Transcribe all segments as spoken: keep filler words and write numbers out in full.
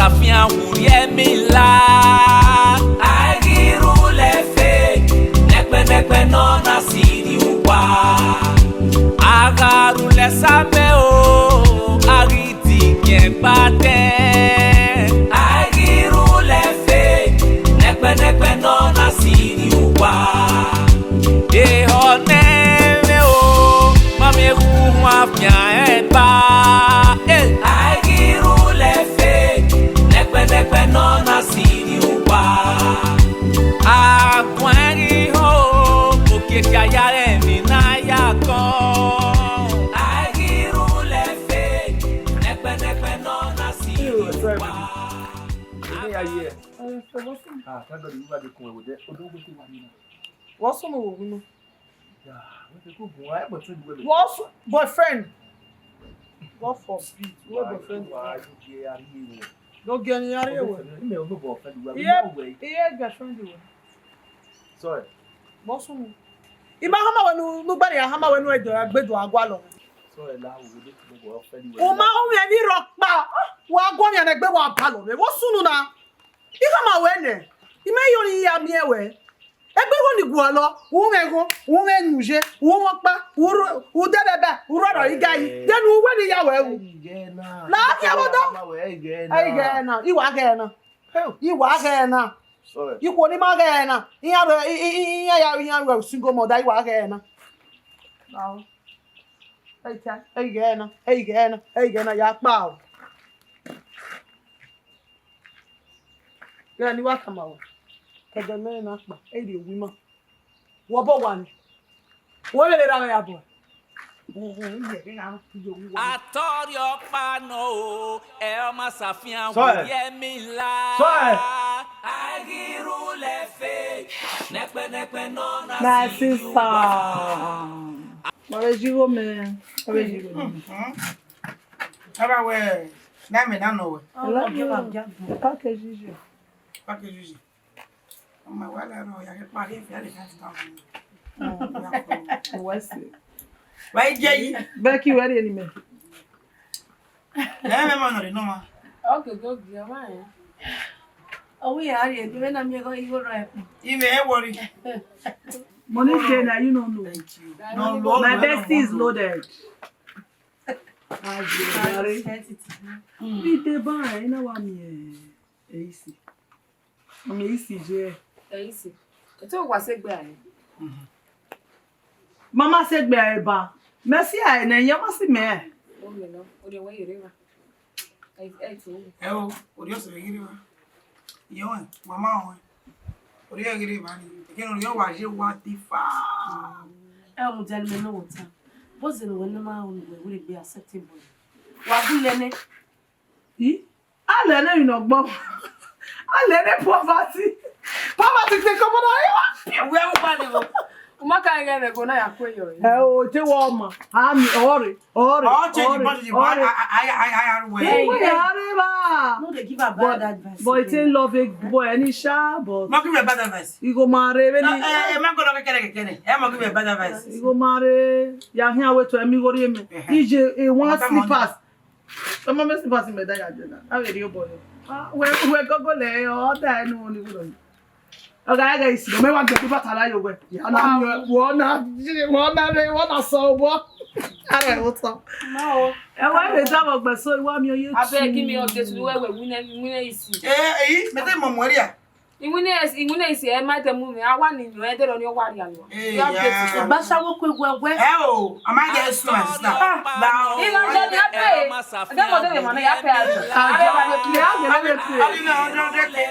Afian wurriẹ mi la, a ghi rhulẹ fe, nẹkpẹnẹkpẹn nọ na sirri uwa. A gha rhulẹ sa mẹ o, a ghi digiẹn gba dẹn. A ghi rhulẹ fe, nẹkpẹnẹkpẹn nọ na sirri uwa. Ehọ nẹ mwẹ o, ma miẹn ghe uhuan afian ẹba. Eh. A ghi rhulẹ fe, nẹkpẹnẹkpẹn nọ na sirri uwa. A guan ghi họn o, okiekia ya rẹ emwi ne a ya kọn. A ghi rhulẹ fe, nẹkpẹnẹkpẹn nọ na sirri uwa. Eni ya ye. Ah, thank God you had the cool with that. Odo we ti wa ni. What's on the woman? Yeah, we ti ku gun wa, but you do. What's boyfriend? God forbid. What boyfriend? Wa you get a real. No get any area we. Me no boyfriend we. Yeah, yeah, girlfriend we. Sorry. What's on? Ima hama wẹ ne u, ne u gberra hama wẹ ne u do gbe do agualọ. Sorry, la wo de ku boyfriend we. U ma hu mwẹ ni rhọkpa. Wa guọghọ yan egbe wa gualọ. What's on na? I khama wẹ nẹ, I ma yo ni ya miẹn wẹ. Egbe igho ni gualọ, u mwẹ igho, u mwẹ enu ye, u mwẹ ọkpa, u ru-, u de vbe ẹbẹ, u rrọọ igari, then u wẹ ne I ya wẹ ru. La khian vbe odọ. Ẹ i ghẹ na, I wa ghẹ na. I wa ghẹ na. Ikhuo ne ima ghẹ na, iran rẹ, i, i, i, iran ya, iran rẹ single mother, I wa ghẹ na. Lao. Ẹ i ta, ẹ i ghẹ na, ẹ i ghẹ na, ẹ i ghẹ na, ya kpa o. Ghe ne I wa tama ruẹ, ke ẹdẹ mẹ na kpa, ẹ i rhie owu ima. Wẹ obọ owa ni, wẹ vbe rre erha mwẹ ya bọ. Atọrhiọkpa nọ o, ẹ ọ ma sa fian. Sorry. Wurriẹ mi la. Sorry. A ghi rhulẹ fe, nẹkpẹnẹkpẹn nọ na My sirri sister. Uwa. Wa vbe zigho mẹ, wa vbe zigho mẹ. Aba wẹ, na mẹ na nọ wẹ. Hello. Package usual. Package usual. Ọmọ wa la rọ ya ke pa ke five thousand. Wẹ se. Wa je yi. Becky, where the enemy? Ẹ mẹ ma nọ re nọ ma. Okay, go gi ọmọ yẹn. Ọwọ ya rhie, ebe na miẹn igho rọ ẹkpẹn. Ime ẹ worry. Money dey na, you no know. Thank you. No, no, My no, bestie is no, no. Loaded. Ajare. Sensitive. Bí tẹ bá ẹ náà wà mí ẹ isi. Ọmọ isi jẹ. Ẹ isi. Ètò wa sẹ gbẹ àní. Mama sẹ gbẹ ẹ ba. Mẹsi ẹ nẹ yẹn wá sí mẹ. Ó mi nọ, ó dẹ wẹ yẹrẹ wa. Ẹ ẹ tó. Ẹ o, ó dẹ ọsẹ yẹrẹ wa. Yẹn wẹ, mama wẹ. Ó dẹ yẹrẹ wa ni. Kí ni ó wá yẹ wá ti fa? Ẹ mu jẹ mi no water. Bó ṣe lè wẹ ní máa ń wẹ̀ wúlò gbé acceptable. Wà á gúnlẹ̀ ní. Ih, a lẹ ne emwi ne ọ gbọ. A lẹ ne poverty. Poverty te kọmọ na. Wẹ u pa ni o. U ma ka ghe ẹmwẹ go na ya kue yọ. Ẹ o, te wọ ma. A mi ọre, ọre. Ọ change body, but I, I, I, I, I, I, Hey, Wẹ hey. Ya re ba. No, they give her bad advice. But it ain't love it, boy, any sha, but Ma give me bad advice. You go marry, Eh, eh, eh, man, go look at it again. Eh, man, give me bad advice. You go marry. Ya here wait to me go re me. Eh, eh. Ije e one What am I slippers. Some of me slippers in me die again. How are you, boy? Ah, we we go go le o da enu ni wo. Ọga ẹghẹ isi, mẹ wa gbẹdun bàtà láyé wẹ. Ìyá náà mi wọ náà, wọ náà rẹ, wọ náà sọ wọ. Ara ẹ wọ tọ. Ẹ wá lè dábọ̀ gbẹ so ìwà mi oyè tù. Abeg, give me update. Wẹ wẹ wine, wine isi. Eh, eh, mẹ tẹ mọ mọ ria. Iwine isi, iwine isi ẹ ma dẹ mu mi. A wa ni yan ẹ dẹ rọ ni ọ wa ria lọ. Eh, Update. Ìgbà ṣáwó pé wẹwẹ. Ẹ o, a máa jẹ ẹsùn àṣìṣà. Ìlànà ni a pè é. Ẹgbẹ́ mọ̀dé lè mọ̀ ní a pè é. Àjọ, ìyá àgbẹ̀ lè pè é. Ọdún náà, ọdún ọdún kẹ.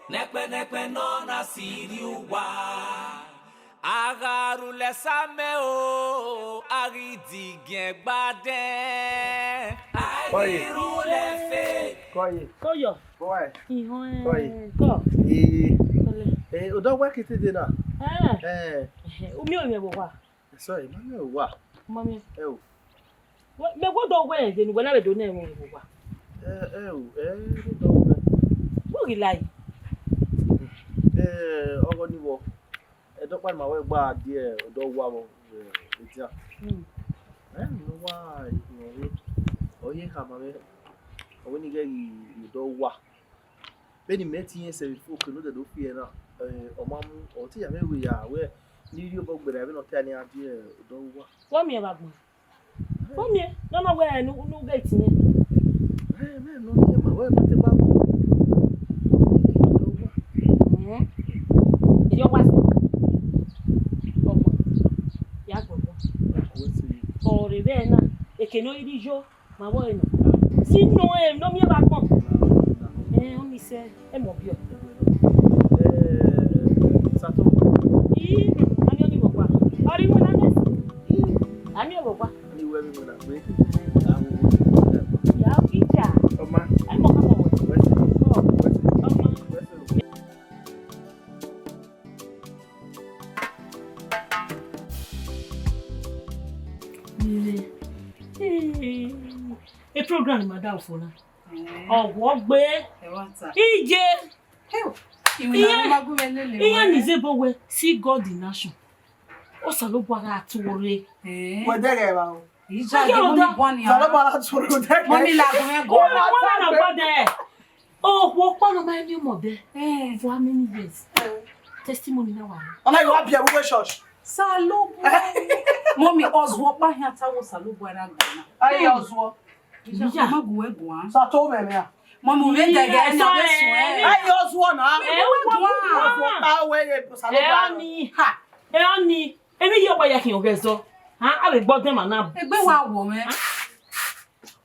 Nẹkpẹnẹkpẹ nọ na sirri uwa. A gha rhulẹ sa mẹ o, a ghi digiẹn gba dẹn. A ghi rhulẹ fe. Kọye. Kọyọ. Kọye. Ihọn Kọye. Kọ. Ee. Kọlẹ. Ee, odọ wẹ ke te de na. Ẹn. Ẹn. Ẹhẹn, u miẹn owiẹn vbe owa? Sorry, ma miẹn owa. Ma miẹn. Ẹ o. Wẹ, mẹ wo do wẹ ẹn, de ne uwẹ na vbe do nẹ ẹmwẹ vbe owa? Ẹ, ẹ o, ẹ, do wẹ. Wo ghi la yi? Ẹ, ọghọ ni wọ. Ẹdọkpa ma wẹ gba die ọdọ wa vbọ, ẹ, edia. Hmm. Ẹ, ne uwa, ọ ye khama mwẹ. Wẹ ne I ghẹ ghi rhie odẹ uwa. Vbene imẹ te irẹn sẹ vbe fo ke ne odẹ do fi ẹre na, eh, ọ ma mu, ọ te ya mwẹ wẹ ya wẹ ne I rhie obọ gberra vbene ọ ta ne iran die odẹ uwa. Wẹ miẹn vbe agbọn? Wẹ miẹn, nọ na wẹ ne u, ne u ghe eti mwẹ. Eh, mẹ nọ miẹn ma wẹ ma te gba odẹ uwa. Ẹhẹn. Erriọ wa sẹ. Ọmọ, ya gbọgbọ. Wẹ sẹ. Ọ rre vbe na, eke ne ọ rhirhi yo. Ma vbe ọre nọ. Si nọ ẹn, ne ọ miẹn vbe agbọn. Ẹn, ọ ni sẹ, ẹ mọ biẹ. Eh, Sato. Ii, a miẹn ọnii vbe ọkpa. Ọ rre iwinna nẹ. Ii, a miẹn vbe ọkpa. Ni wẹ vbe iwinna gbe. Ya, ija. Ọma. Ẹ mọ ka mọ wẹ. Wẹ sẹ. Ọ. Wẹ sẹ. Ọma. Wẹ sẹ. Nene. Hey. E program ni ma da fo na. Eh. Ọghuọ gbe. Ẹ wa ta. Ije. Hey. Iwinna Iran, ma gu mwẹ lele iran wẹ. Ni zẹ obọ wẹ, see God in action. Osanobua gha tuẹ rre. Eh. Wẹ dẹghẹ evba o. Ija, Ija, ghe mu ni ọda. Bọ nia. Osanobua gha tuẹ rre, wẹ dẹghẹ. Mummy, la gu mwẹ guan. Ọmọ na gbọdẹ. Okhuo ọkpa nọ ma miẹn ọmọ dẹ. Eh. For how many years? Eh. Testimony na wa. Ọna yọ wa biẹ vbe uwu church. Osanobua. Mummy, ọzuọ ọkpa khian ta wẹ Osanobua na gbọna. Aye ọzuọ. Ija, ma gu wẹ guan. Sato mwẹ mwẹ a. Mummy, vbe dẹghẹ ẹni ọ vbe suẹn. Aye ọzuọ na. Ẹ wẹ guan. Ọzuọ ọkpa wẹ ye Osanobua. Ẹ ọni. Ha. Ẹ ọni. Emwi hia wa ya khian ọghẹ zọ. Ha, a vbe gbe ọdẹn ma na. Egbe wa wọ mwẹ.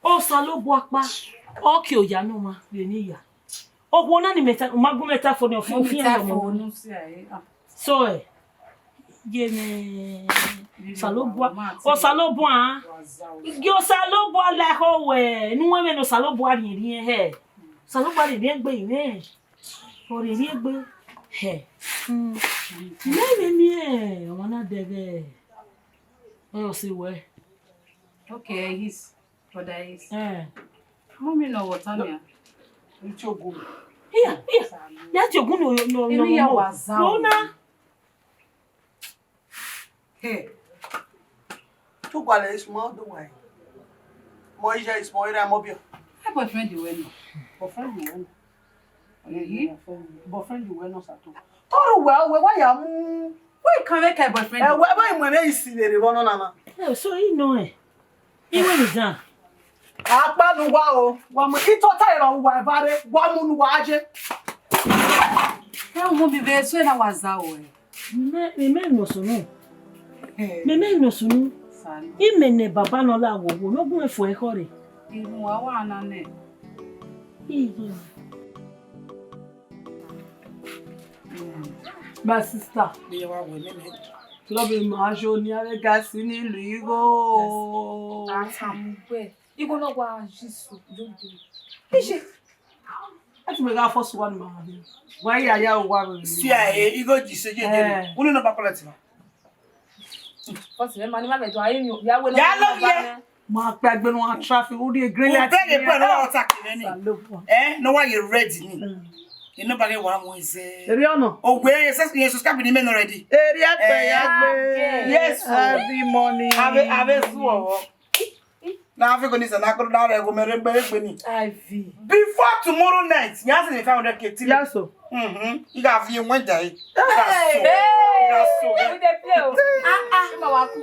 Osanobua ọkpa, ọ ke oya ne ọmwa vbe ne iya. Okhuo na ni mẹ ta, ma gu mwẹ ta fo ni, ọ fi, ọ fi ẹn lọmọ. So, ẹ, ye mwẹ, Osanobua, Osanobua, gie Osanobua lahọ wẹ, ne uwẹ mwẹ ne Osanobua rhiẹnrhiẹn hẹ. Osanobua rhiẹnrhiẹn gbe mwẹ. Ọ rhiẹnrhiẹn gbe hẹ. Mẹ vbe miẹn ọmwa na dẹghẹ, ọ sẹ wẹ. Okay, his, brother his. Eh. Mummy, no water nia. Itogun. Iya, iya. Ya ti ogun no, no, no. Emi ya wa za o. No na. Hey. Tu gualọ ismọ do wa. Mọ ija ismọ ira mọ biọ. Ẹ boyfriend wẹ nọ. Boyfriend wẹ nọ. Ehi. Boyfriend wẹ nọ Sato. Tọrọ wẹ, wẹ wa ya mu. Wẹ kan vbe ka boyfriend. Ẹ wẹ, wẹ mu ẹmwẹ isi vbe rre vbe ọnọ na na. Ẹ, so I nọ ẹ. Iwe ni dan. Akpa ne uwa o, wa mu itota eva uwa evbare, wa mu ne uwa je. Ẹ, Mummy, vbe eso na wa za o ẹ. Mẹ, mẹ nọ sunu. Ẹ. Mẹ, mẹ nọ sunu. Sani. Imẹ ne baba nọ la wo wo, ne ọ gun ẹfo ẹkhọ rre. Irun wa wa na nẹ. Iye. My sister. Iye wa wẹ nene. Love him, ma jo ni ave ga si ni lu igho. Atamu gbe. Igho na wa Jesu, jojo. Iye. Ati me ga force one ma. Wa ya ya wa. Si a e, igho ji se je je. Eh. Unu no ba collect ma. Force me ma ni ma me to ayi mi. Ya we no. Ya love ye. Ma pe agbenu a traffic, u di green light. U beg e pe no wa ta kere ni. Eh, no wa ye ready ni. Mm. You know, bagay wa mo ze. Eri ọnọ. O we ye sus-, ye subscribe ni me no ready. Eri akpe ya gbe. Yes, o. Every morning. Ave, ave su o. Na fi ko ni sa na ko da re go mere gbe gbe ni. Ivy. Before tomorrow night, ya se five hundred K till. Yes, o. Mhm. You got fi one day. Hey! Hey! We dey play o. Ah, ah. Ma wa ku.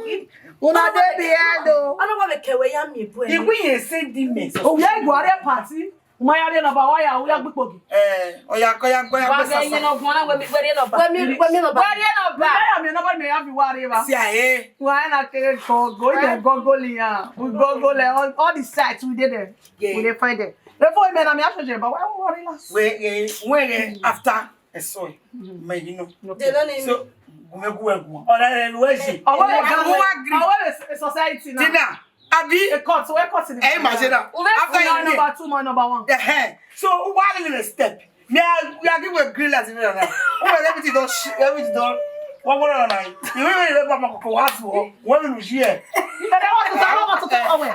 Una dey behind o. Ọnọ wa be kewe ya mi bu. Iwe ye se di me. O ye go are party. Uma ya re number wa ya, u ya gbe ikpogi. Eh, oya, ko ya, ko ya, wa gbe sasa. Ye no gbona we mi, we re number. We mi, we mi number. We re number. Ya mi number me ya bi wa re ba. Si a e. Wa na kere go, go, we dey go go liya. We go go le all, all the sites we dey there. Yeah. We dey find them. Before we na mi aso je ba, wa worry last. We, eh, we, eh, after. Eso, me, you know. Okay. They don't need. So, gu me gu egu. Ọ̀rẹ́ rẹ lu ẹ ṣe. Ọwọ́ rẹ̀ gan. Ọwọ́ rẹ̀ society náà. Tina, abi? A court, so a court in the. Ẹ máa ṣe náà. After you number two, my number one. Ẹhẹn. So, why you dey step? Me, I, we are giving a green light in there now. Who everything don sh-, everything don. Wọ́n gbọ́dọ̀ náà. Ìwé ìwé ìwé pàpà kòkò wá sùn ọ́. Wọ́n mi lù sí ẹ̀. Ìbẹ̀rẹ̀ wọ́n ti sọ, wọ́n ti sọ ọ̀wẹ̀.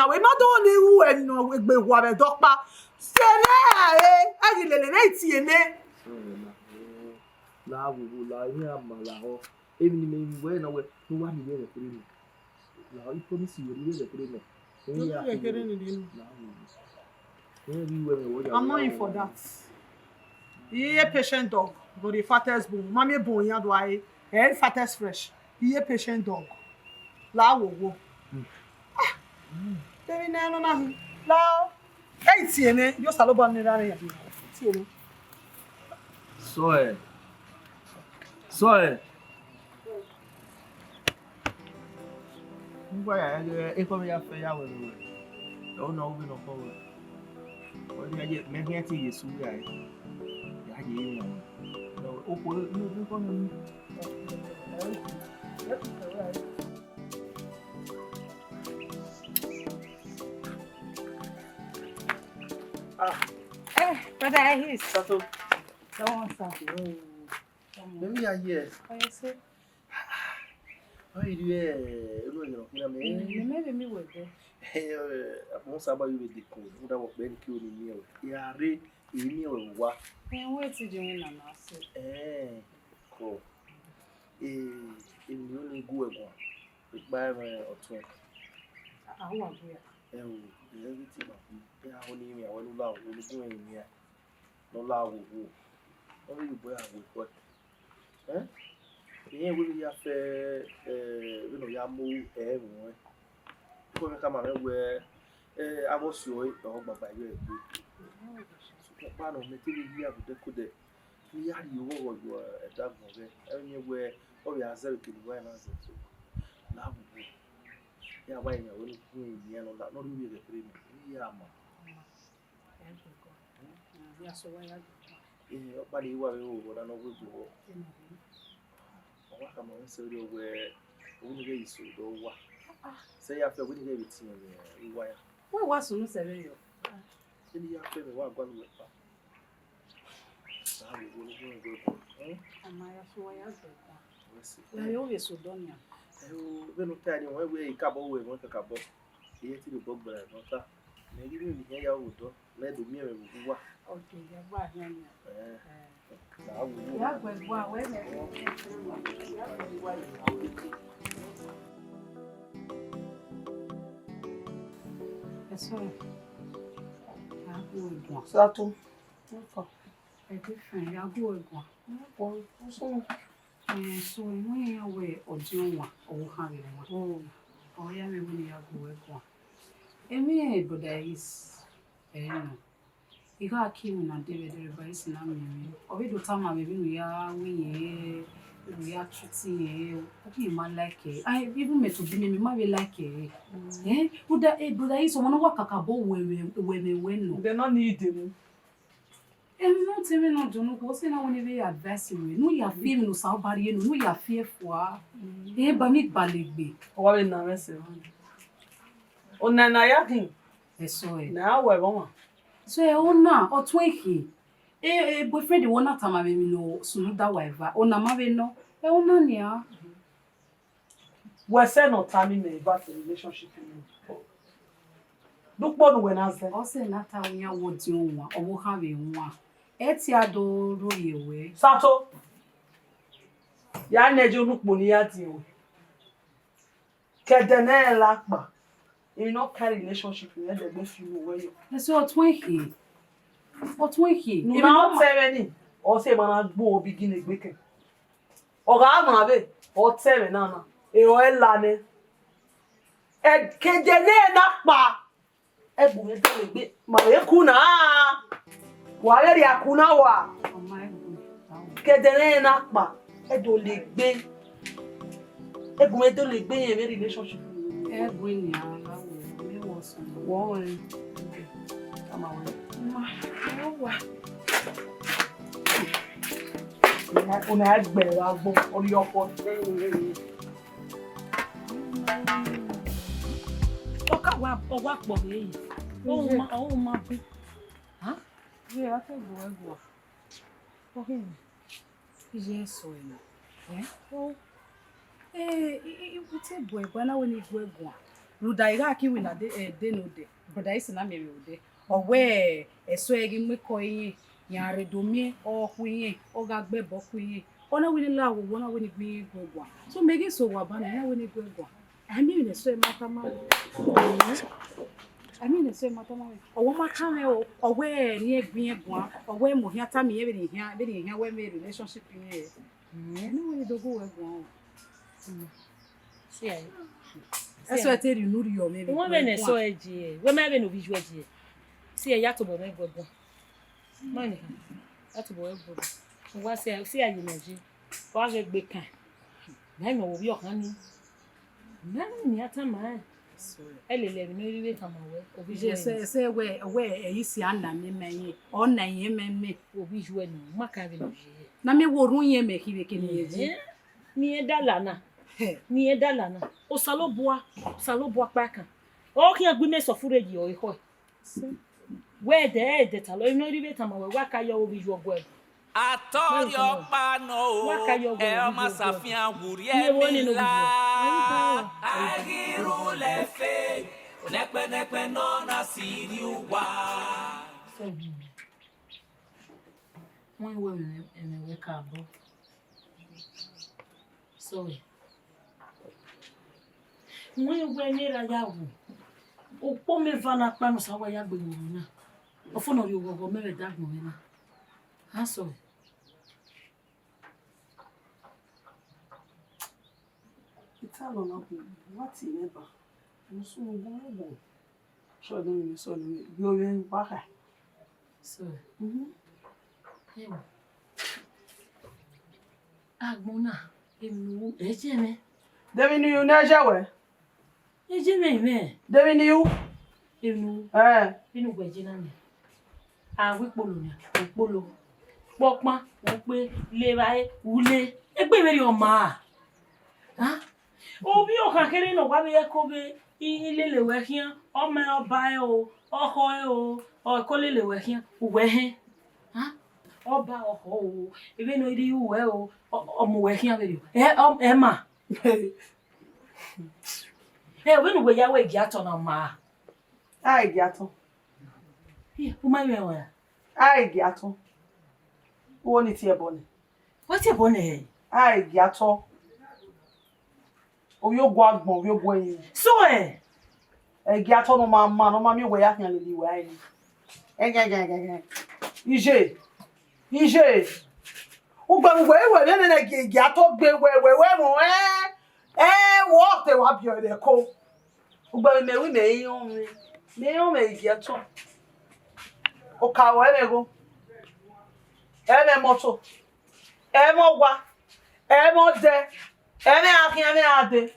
iran wẹ, I ma do ni ru ẹmwẹ ne ọ gbe wa vbe ẹdẹ ọkpa. Sẹ nẹ, ẹ ghi lele ne I tie nẹ. Sorry, la, eh, la wo wo, la emwi a ma lahọ. Emwi ne imẹ ru wẹ na wẹ, ne uwa miẹn vbe ẹvbo kherhe nọ. La, I promise you, I miẹn vbe ẹvbo kherhe nọ. Emwi a kherhe nọ. La wo wo. Emwi vbe uwẹ mwẹ wẹ ya. I'm not in for that. Iye patient dog, but the fattest bone. Ma miẹn bone iran do a re. Eh, fattest fresh. Iye patient dog. La wo wo. Ah. Emwi ne nọ na hin. La. Ẹ i tie nẹ, yo Osanobua ne erha mwẹ ya. Tie nẹ. Sọe. Sọe. N gua ya ghe ekhọe mwẹ ya fẹ ya wẹ vbe wẹ. Ọ na ru vbene ọ khọ wẹ. Ọ dia ye, mẹ khian te Jesu ya re. Ya ye emwi ọmọ. Okhuo ne ekhọe mwẹ. Ẹ, ẹ, ẹ, ẹ, ẹ, ẹ, ẹ. That is Sato. Come on, sir. Mẹ mi ya ye. Oya sẹ. Ọ i rhie enu ẹghẹ ne ọ khin na mẹ. Mẹ vbe miẹn wẹ dẹ. Akpọ Osa ba vbe dekun, rhunmwuda vbe ọkpẹ ne I ke ru ne I miẹn wẹ. I gha rre, I miẹn wẹ vbe owa. Ẹ wẹ te je wẹ nana sẹ. Ẹn, kọ. Ee, emwi ne I gu wẹ guan, ekpa ẹmwẹ ọtuẹn. A wa gu ya. Ẹo, ẹ i te ma gu. Ẹ i gha ho ne I miẹn wẹ ne u la, u ne gu mwẹ miẹn. Ne ọ la wo wo, ọ vbe ye obọ ya wẹ ekhọe. Ẹn, irẹn wẹ ne I ya fe, eh, vbene ọ ya mu ẹre ruẹn. Ekhọe mwẹ khama mwẹ wẹ, eh, avbe ọse ọre, ọ gbagba ye egbe. Sokpan ọkpa nọ, mẹ te vbe hia vbe odẹ ke odẹ, ne I ya rhie oghọghọ ye ẹdagbọn ghẹ. Ẹ i miẹn wẹ ọ vbe a zẹ vbe kene uwa na zẹ so. La wo wo. Ya wa yan wẹ ne u gu mwẹ miẹn ne ọ la, ne ọ rhie ovbi ẹghẹ kherhe mẹ, I ya ma. Eh, ọkpa ni wa vbe ro na ne ọ wegbe vbọ. Ọ wa khama mwẹ sẹ erriọ wẹ, wẹ ne I ghẹ ye iso do wa. Sẹ ya fẹ wẹ ne I ghẹ vbe tiẹn mwẹ iwa ya. Wẹ wa sunu sẹ vberriọ. Vbene I ya fẹ mwẹ wa gualọ uwẹ kpa. Sa vbe wo ne I ghẹ vbe. Ama ya so wa ya gbẹ kpa. Wẹ si. Wẹ vbe eso dọ nian. Ẹ o, vbene u ta ni wẹ wẹ I kabọ wẹ wẹ kakabọ. Iye te rhie obọ gbe ẹmwata. Mẹ ghi miẹn emwi hia ya ru odọ, mẹ do miẹn mwẹ vbe uwa. Ok, ya gba hian nian. Ẹn. Eh. Ya gu ẹre gua, wẹ mẹ. Ẹsọ, ya gu ẹre gua. Sato. Ẹ te fẹn, ya gu ẹre gua. Eh, so, emwi iran wẹ ọdiọn wan, ọ khan vbe wan. Ọ ya mwẹ wẹ ne I ya gu ẹre gua. Emwi brother is, ẹ nọ. I gha ke iwinna de vbe ẹdẹrẹba, isi na miẹn mwẹ. Ọ vbe do tama mwẹ vbene u ya ru irẹn, vbene u ya treat irẹn, ọ ghi ma like ẹre. Ai, even mẹ to bi mẹ, mẹ ma vbe like ẹre. Eh, brother, eh, brother is ọmọ ne ọ wa kakabọ wẹ, wẹ, wẹ, wẹ, wẹ nọ. Ughe nọ ni idemu. Emwi ne ọ te mwẹ na dọnọ okhuo, ọ sẹ na wẹ ne I vbe advice ruẹ, ne u ya fi emwi ne Osanobua rhie nuẹn, ne u ya fi ẹe fua. Ẹ ba ne I gbalegbe. Ọ wa vbe na mwẹ sẹ. Ọna ne a ya khin. Ẹsọe. Ne a wẹ vbe ọmwa. So, ẹ, ọna, ọ tuẹn khin. E, e, boyfriend wẹ ọna tama mwẹ emwi ne ọ sunu da wa eva. Ọna ma vbe nọ. Ẹ, ọna nian. Wẹ sẹ ne ọ tama mwẹ about relationship mwẹ. De ukpo ne uwẹ na zẹ. Ọ sẹ ne a ta wẹ iran wẹ ọdiọn wan, ọvbokhan vbe wan. Ẹ tie a do rhie wẹ. Sato. Ya nẹ je unu ukpo ne I ya die wẹ. Ke ẹdẹ ne ẹ la kpa, emwi ne ọ ka relationship mwẹ, ẹdẹ gbe fi unu wẹ yọ. Ẹsọe, ọ tuẹn khin. Ọ tuẹn khin. Ne u na tẹ mwẹ ni, ọ sẹ ma na gbe obọ gine egbe kẹ. Ọ gha ma vbe, ọ tẹ mwẹ na na, e ọ i la nẹ. Ẹ, ke ẹdẹ ne ẹ na kpa, ẹbu mwẹ dọlegbe, ma vbe ku na. Wa vbe rhia ku na wa. Ke ẹdẹ ne ẹ na kpa, ẹ dọlegbe. Ẹbu mwẹ dọlegbe yẹn vbe relationship. Ẹ gu eni a la wo, mi wo sunu. Wọ rẹn. Ama wẹ. Ma, ẹ wa. Una, una gbẹ wa gbọ, ọ ri ọkọ. Ọ ka wa, ọ wa kpọ vbe ye. Ọ ma, ọ ma bu. Ha? Ye, a te bu ẹguọ. Ọ khin. Iye ẹsọe nọ. Eh? Oh. Eh, I, I, I te bu ẹguọ na wẹ ne I gu ẹguọ. Rhunmwuda I gha ke iwinna de, eh, de ne odẹ. Brother, isi na miẹn vbe odẹ. Ọ wẹ ẹsọe ghi mu ekọ iyẹn, iran rre do miẹn ọ khu iyẹn, ọ gha gbe ẹbọ khu iyẹn. Ọ na wẹ ne I la wowo, ọ na wẹ ne I gu iyẹn gu ẹguan. So mẹ ghi sẹ owa banẹ, ọ na wẹ ne I gu ẹguan. A miẹn emwi ne ẹsọe ma tama mwẹ. A miẹn emwi ne ẹsọe ma tama mwẹ. Ọ wẹ ọ ma kan mwẹ o, ọ wẹ ne I gu iyẹn guan, ọ wẹ mu ohian tama irẹn vbene I khian, vbene I khian wẹ mẹ relationship irẹn. Ẹ na wẹ ne I do gu uwẹ guan o. See, ẹsọe te rhie unu rriọ mwẹ vbe. Wẹ vbene ẹsọe gie, wẹ ma vbene ovbi iyuẹ gie. See, ya tobọ mwẹ gu ẹguan. Ma ni, ya tobọ mwẹ gu ẹguan. Wa see, see, a ye mẹ je. Wa ghe gbe kan. Ma nọ wo vbi ọkhan ni. Ma ni a tama. Ẹ lele emwi ne ọ rhirhi khama wẹ, ovbi iyuẹ. Ẹsẹ, ẹsẹ wẹ, wẹ ẹ i si a na mẹ mẹ yin, ọ na iyẹn mẹ mẹ. Ovbi iyuẹ nọ, ma ka vbene ọ ye. Na mẹ wo orhunmwu iyẹn mẹ khin vbe kene ye je. Ne irẹn da la na. Hẹ. Ne irẹn da la na. Osanobua, Osanobua kpa kan. Ọ khian gu imẹ sẹ ọfurre yi ọre ekhọe. Wẹ dẹ, ẹ dẹ talọ, emwi ne ọ rhirhi tama wẹ, wa ka yọ vbe ovbi iyuẹ ọguẹ. Atọrhẹ ọkpa nọ o, wa ka yọ vbe ẹ ovbi ọma iyuẹ ọguẹ. Safian wurriẹ ne emọ ne ne ovbi iyuẹ. Aighi rhulẹ fe, nẹkpẹnẹkpẹn nọ na sirri uwa. Wẹ wẹ ẹmwẹ, ẹmwẹ wẹ ka bọ. Sorry. Wẹ wẹ ne erha ya wu. Okpomẹ eva na kpa ne Osa wa ya gbe vbe oro na. Ọfo ne ọ rhie oghọghọ mẹ vbe ẹdagbọn mwẹ na. A sorry. Italọ na bu, wa tie mwẹ ba. Mo sunu gun mu gun. Sọ ne mi, sọ ne mi, yo ye wa kha. Sorry. Mhm. Ewo. Agbọn na, emwi ne u ru, ẹ jẹ mwẹ. De emwi ne u ru ne ẹ jẹ wẹ? Ẹ jẹ mwẹ mwẹ. De emwi ne u ru? Emwi ne u ru. Ẹn. Vbene uwẹ je na nẹ. A wẹ ikpolo nia, u kpolo. Kpọkpan, u kpe, le evbare, u le. Egbe vberriọ ma. A? Ovbi ọkhan kherhe ne ọ wa vbe ẹko vbe i, i lele wẹ khian, ọ ma ọba ẹre o, ọkhọ ẹre o, ọ ko lele wẹ khian, uwẹ hẹn. A? Ọba ọkhọ o, vbene ọ rhie uwẹ o, ọ, ọ mu uwẹ khian vberriọ. Ẹ, ọ, ẹ ma. Ẹ, vbene uwẹ ya wẹ Egiatọ na ma. A Egiatọ. Ẹ, u ma mwẹ ẹre ra? A Egiatọ. Uwo ni tie ẹbọ nẹ. Wẹ tie ẹbọ nẹ. A Egiatọ. Ovbi ogu agbọn, ovbi ogu ẹrinmwi. So ẹ? Egiatọ ne ọ ma ma, ne ọ ma miẹn uwẹ ya khian lele uwẹ arinmwi. Ẹgẹgẹgẹgẹ. Iye. Iye. Ugbẹn uwẹ, uwẹ vbe nene Egiatọ gbe wẹ, wẹ, wẹ mọ, ẹ, ẹ, wọ te wa biẹ ẹre ko. Ugbẹn mẹ ru mẹ i rọnmwẹ, mẹ i rọnmwẹ Egiatọ. Oka ruẹ ẹmwẹ igho, ẹmwẹ imọto, ẹmwẹ owa, ẹmwẹ ọdẹ, ẹmwẹ a khian, ẹmwẹ a dee.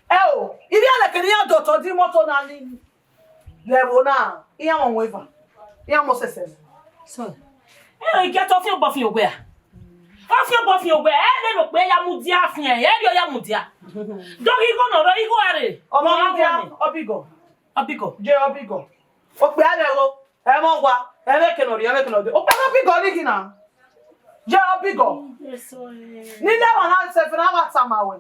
Ẹ o, ivbi ẹlẹkẹ ne iran dọtọ di imọto na ni vbe ẹvbo na, iran mọ wan eva, iran mọ sẹsẹ. So, ẹ o, Egiatọ fian obọ fian owẹ a? Ọ fian obọ fian owẹ, ẹ rhe ne okpia ya mudia fian, ẹ rhe ọ ya mudia. Dọghe igho ne ọ rre, igho a rre. Ọ ma mudia, ọbigọ. Ọbigọ. Je ọbigọ. Okpia ẹmwẹ igho, ẹmwẹ owa, ẹmwẹ eke ne ọ rre, ẹmwẹ eke ne ọ dee. Okpia ne ọbigọ ni khin na. Je ọbigọ. Yes, sir. Ne I na wa na sẹ fẹ na wa tama wẹ.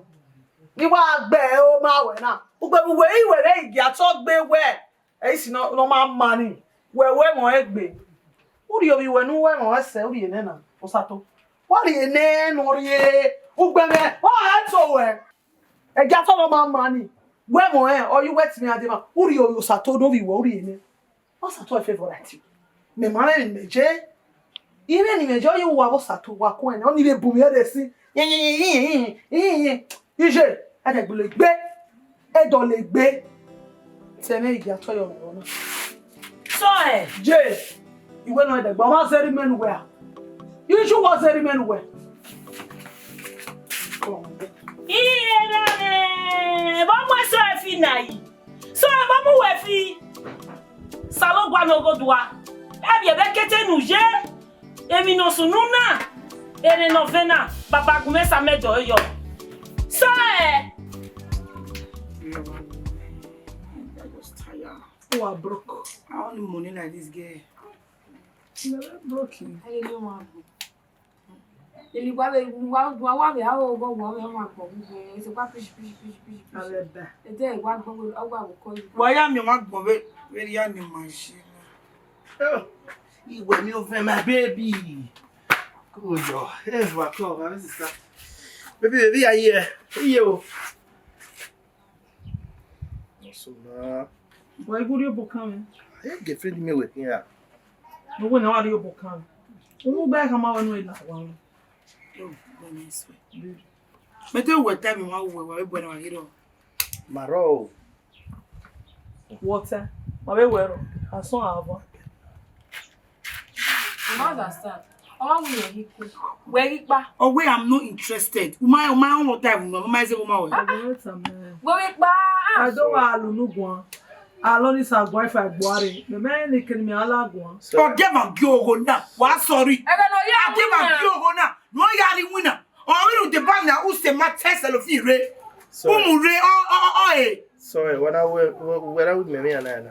Ne I wa gbe ẹre ma wẹ na. Ugbẹn vbe uwẹ i wẹ vbe Egiatọ gbe wẹ. Ẹ i si ne ọ, ne ọ ma ma ni. Wẹ wẹ ẹmwẹ ọnrẹn gbe. U rhie ovbi wẹ ne u wẹ ẹmwẹ ọnrẹn sẹ, u rhie nẹ na. Osato. Wa rhie nẹ ne ọ rhie. Ugbẹn mwẹ, ọ ra to wẹ. Egiatọ ne ọ ma ma ni. Wẹ ẹmwẹ ọnrẹn, ọ ye uwẹ tama iran dee ma. U rhie ovbi Osato ne ovbi wẹ, u rhie nẹ. Osato ẹ favourite. Mẹ ma rẹn ne imẹ je. Irẹn ne imẹ je, ọ ye uwa vbe Osato, wa ku ẹn, ọ ni vbe bun mwẹ ẹre si. Iye, ẹ dẹ gbele gbe. Ẹ dọlegbe. Te mwẹ Egiatọ yọ vbe ọna. So ẹ? Je. Iwẹ nọ ẹdẹgba, ọ ma zẹrẹ imẹ ne uwẹ a? Iju wa zẹrẹ imẹ ne uwẹ. Iye na nẹ, vbe ọ mu eso ẹfi na yi? So, vbe ọ mu wẹ fi? Osanobua ne Ọghodua, ẹ vbiẹ vbe ekete ne u ye, emwi ne ọ sunu na, erhẹn ne ọ vẹn na, baba gu mwẹ sa mẹ dọ yọ. So ẹ? I just tired. You are broke. I only money like this girl. You are broke. I don't know what. Eli wa vbe, wa, wa, wa vbe aro oghọ, wa vbe ọmọ agbọn vbe ese kwa pish, pish, pish, pish, pish. Ede wa gbọ, wa gbọ ko. Wa ya mi ọmọ agbọn vbe, vbe ya ni ma shi. Oh, iwẹ mi ovẹn, my baby. Come on, yo. Hey, wa come, my sister. Baby, baby, I hear. Iye o. Ọsọna. Wa igho rhie obọ kan mwẹ. Ẹ girlfriend mi wẹ khian. No wẹ ne wa rhie obọ kan mwẹ. Umu gbe khama wẹ nu ena wa. Mẹ te wẹ ta mi wa wẹ wa vbe bọ ne wa ghi rrọọ. Ma rrọọ o. Wọta, ma vbe wẹ rrọọ. Asọn a van. You don't understand. Ọ wa wẹ ghi ku. Wẹ ghi kpa. Oh, wait, I'm not interested. Uma, uma, I want time. Uma, I say, uma, wẹ. Wẹ ghi kpa. I don't want to look one. I don't need some wife I buy. Me, me, ni keni me ala guan. Ọ dẹ ma gi ogho na, wa sorry. Ẹgbẹ ne ọ ya. A dẹ ma gi ogho na, ne ọ ya ni winna. Ọ ru de ba na, u se ma tẹ selfie re. Sorry. Umu re, ọ, ọ, ọ, ọ, eh. Sorry, when I were, when I with me, me and I na.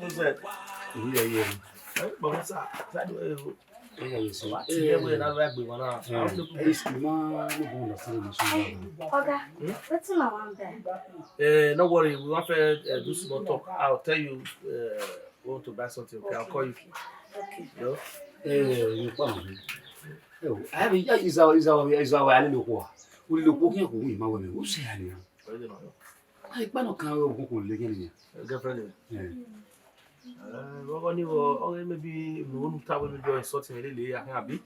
What's that? Yeah, yeah. Hey, but what's up? That way, yeah, yeah, so I tell you, we not right, we wanna. Hey, man, I don't understand what you're saying. Oga, wetin una wan buy? Eh, no worry, we want to uh, do small talk. I'll tell you, uh, we want to buy something. Okay, I'll call you. Okay. Yo? Eh, you come. Yo, I have a, is our, is our, is our, I don't know who. We look, we can't go, we might, we say, I don't know. Ai, kpa nọ kan ọghe ogun kò lè yẹn nìyẹn. Girlfriend rẹ? Eh. Eh, ọgọ ni vọ, ọghe maybe mo nu ta we maybe insult me lele ya kan abi.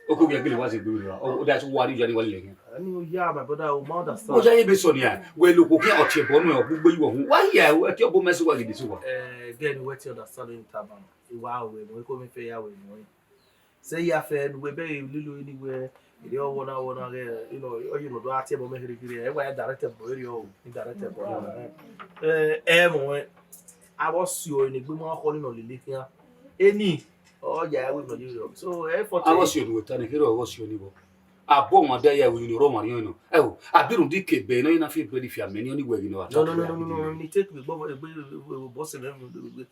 Oko bi agele wa se gbe ra. O da ti wa ri ya ni wa le yẹn. Ani o ya my brother, o ma understand. O ya ye be so ni a. We lo ko ke o tie bo nu o gbugbe yi wo hu. Wa ya o tie bo me so wa gidi so wa. Eh, girl, we ti understand in taban. Iwa we mo ko mi fe ya we mo. Sẹ ya fẹ ne uwẹ bẹghe lilo eni wẹ, erriọ ọvbọ na, ọvbọ na ghẹ, you know, ọ ye ne ọ do gha tie ẹbọ mẹ kherhe kherhe, ẹ wa ya direct ẹbọ, erriọ o, ni direct ẹbọ na. Eh, ẹ mọ wẹ, avbe ọse ọre ne egbe ma khọ ni nọ lele khian. Eni, ọ ya ẹre wẹ nọ ye rriọ. So, ẹ fọ te. Avbe ọse ọre ne uwẹ ta ne kherhe ọghe ọse ọre ni vbọ. Abọ wọn da ya ẹvbo ni ọrọ wọn riọn nọ. Ẹ o, a bi rhunmwuda ikebe ne ọ ye na fi bread fi amẹ ni, ọ ni wẹ ghi nọ. No, no, no, no, no, no, ni take me, gbọ, egbe, egbe, egbe, boss, egbe, egbe, egbe.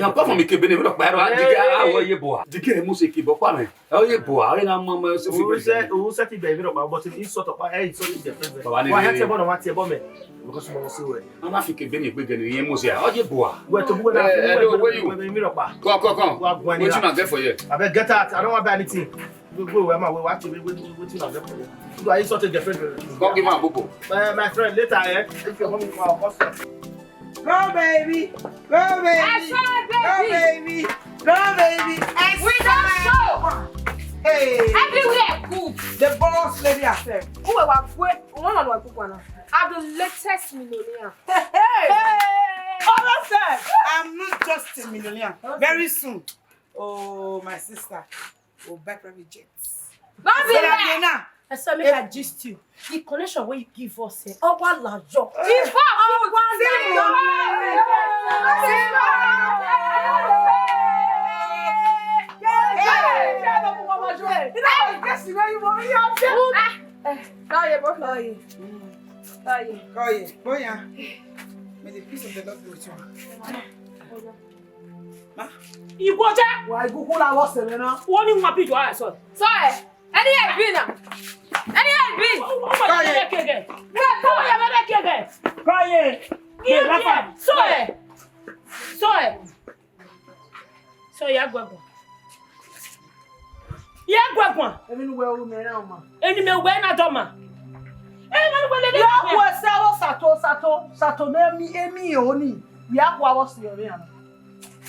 Apart from ikebe ne emwi rhọkpa ẹre, a digi a wẹ ye bua. Digi emu se ikebe ọkpa mẹ. Ọ ye bua, ọ ye na ma ma se fi bread. U se ti bẹ emwi rhọkpa, but insult ọkpa, ẹ insult the president. Baba ni. Wa hẹ tiẹ bọ na, wa tiẹ bọ mẹ. Because mo se wẹ. A ma fi ikebe ni egbe gẹ ne emu se a, ọ ye bua. Wẹ to bu wẹ na. Eh, eh, no, where you? Emwi rhọkpa. Come, come, come. Wa gua ni. Wetin una get for here? Abeg get out. I don't want buy anything. Wait, wait, wait, wait, wait, wait, wait, wait, wait, wait, wait. You are insulting girlfriend. Come give am bobo. Uh, my friend, later, eh? If you want me to our custom. Go, baby. Go, baby. I saw baby. Go, baby. Go, baby. I We don't saw. Show. Hey. Everywhere good. The boss lady herself. Who are we? One on one, one. I'm the latest millionaire. Hey. Hey. All of them. I'm not just a millionaire. Very soon. Oh, my sister. We'll buy private jets. Don't be like now. I saw make I gist you. The connection wey you give us, eh? Ọwa la yọ. In fact, ọwa la yọ. Oye, boy. Oye, boy, yeah. May the peace of the Lord be with you. Ma. Igwoja. Wa igugu la wo sere na. Wo ni wa bi jo a so. So eh. Any e bi na. Any e bi. Kaye. Kaye. Kaye. So eh. So eh. So ya gbọgbọ. Ya gbọgbọ. Emi nu wẹ ru mẹ na ma. Eni mẹ wẹ na dọ ma. Eni mẹ wẹ lele. Ya ku ese aro sato, sato, sato ne emi, emi oni. Ya ku aro si ore ana.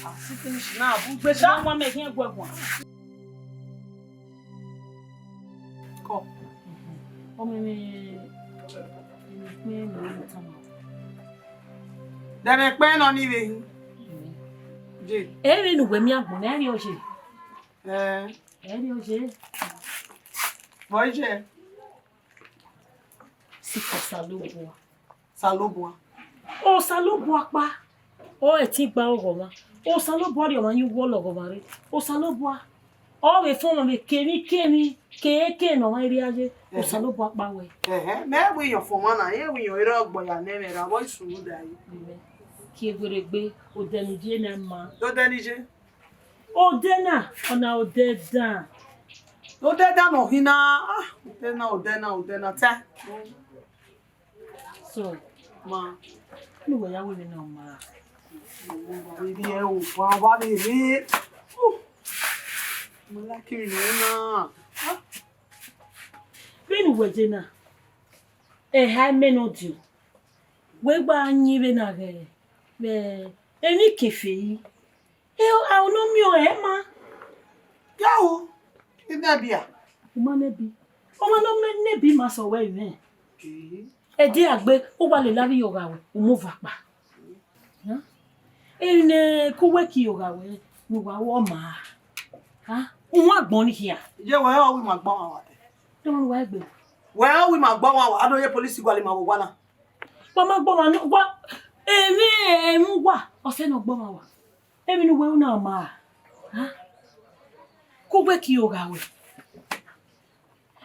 A si finish na bu gbe sha. Wa mẹ hiẹn gbọgbọ. Kọ. Ọmọ mwẹ, emwi kpẹn ne ọ tama. Dẹmwẹ kpẹn nọ ni vbe hin. Je. Ẹ vbe ne uwẹ miẹn agbọn na, ẹ rrie oye. Ẹ. Ẹ rrie oye. Vbọ i je? Sikẹ Osanobua. Osanobua. Osanobua ọkpa, ọ ẹtin gba ọghọmwa. Osanobua rhie ọmwa ye uwu ọlọghọmwa rre. Osanobua, ọ vbe fọnmwẹ vbe kemwi kemwi, keke ne ọmwa rhie ye. Ẹhẹ. Osanobua ọkpa wẹ. Ẹhẹ, mẹ wẹ iyọn fọnmwa na, irẹn wẹ iyọn i re ọgbọ ya ne ẹmwẹ ra vbọ i sunu da yi. Amen. Kie werriegbe, odẹ ne u ye na ma. Odẹ ne I ye? Odẹ na, ọna odẹ dan. Odẹ dan nọ hin na, ah, odẹ na, odẹ na, odẹ na, ta. So, ma, ne uwẹ ya wẹ emwi ne ọ ma. Vbe rhie owa, wa vbe rhie. Uh, ma like emwi ne ọ na. Ah. Vbene uwẹ ye na, eha imẹ ne ọ diọn, wẹ gba yin vbene a ghẹ vbe emwi kefe yi. E, a unu miẹn ọnrẹn ma. Ya ru, I nẹbi a? U ma nẹbi. Ọmwa ne ọ nẹbi ma sẹ wẹ mwẹ. Ee. Ẹdẹ a gbe, u wa lele avbe iyọ gha wẹ, u mu ova kpa. Emwi ne ke uwẹ ke iyọ gha wẹ, ne uwa ru ọma. Ha? U wan agbọn ni khian. Iye wẹ ọ wi ma gbọn wa wa dẹ. Dọmọ ne uwa gbe. Wẹ ọ wi ma gbọn wa wa, a do ye polisi gualọ ima vbe owa na. Wa ma gbọn wa, wa, emwi, emwi uwa, ọsẹ ne ọ gbọn wa wa. Emwi ne uwẹ ru na ma, ha? Ke uwẹ ke iyọ gha wẹ.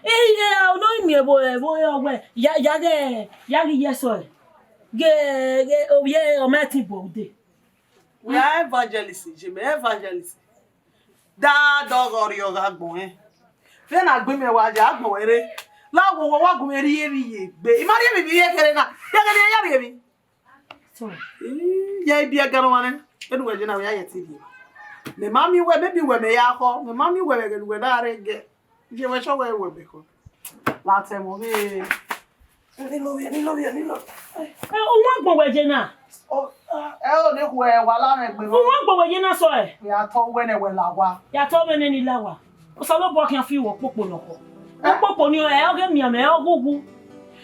Ehe, a no miẹn ẹvbo, ẹvbo ọwẹ, ya, ya ghe, ya ghe iyẹsọe. Ghe, ghe, ovbi ọmọ ẹtin bu ude. We are evangelist, Jimmy, evangelist. Da dọghọ rriọ gha agbọn ẹn. Vbene a gbe imẹ wa ye agbọn ẹre. La wo wa gu mwẹ rhie emwi ye egbe. I ma rhie emwi vbe iye kherhe na. Ya ghe ne I ya rhie emwi. So, ii, ya ibiẹgẹ ne ọmwa nẹ, vbene uwẹ ye na, wẹ ya ye ẹtin rhie. Mẹ ma miẹn uwẹ, maybe uwẹ mẹ ya khọ, mẹ ma miẹn uwẹ vbe ẹghẹ ne uwẹ na rre gẹ. Iye wẹ sẹ wẹ wẹ mẹ khọ. La tẹ ẹmwẹ ọvbehe. Ni lovbiẹ, ni lovbiẹ, ni lovbiẹ. Eh, u wan agbọn wẹ ye na? Ọ, ẹ o ne khuẹ wa la mwẹ egbe. U wan agbọn wẹ ye na sọe? Ya tọ wẹ nẹ wẹ la owa. Ya tọ mwẹ nẹ ne I la owa. Osanobua khian fi uwẹ okpokpo nọkhọ. Okpokpo ni ọre, ọ ghe miẹn mwẹ, ọ ghe uwu.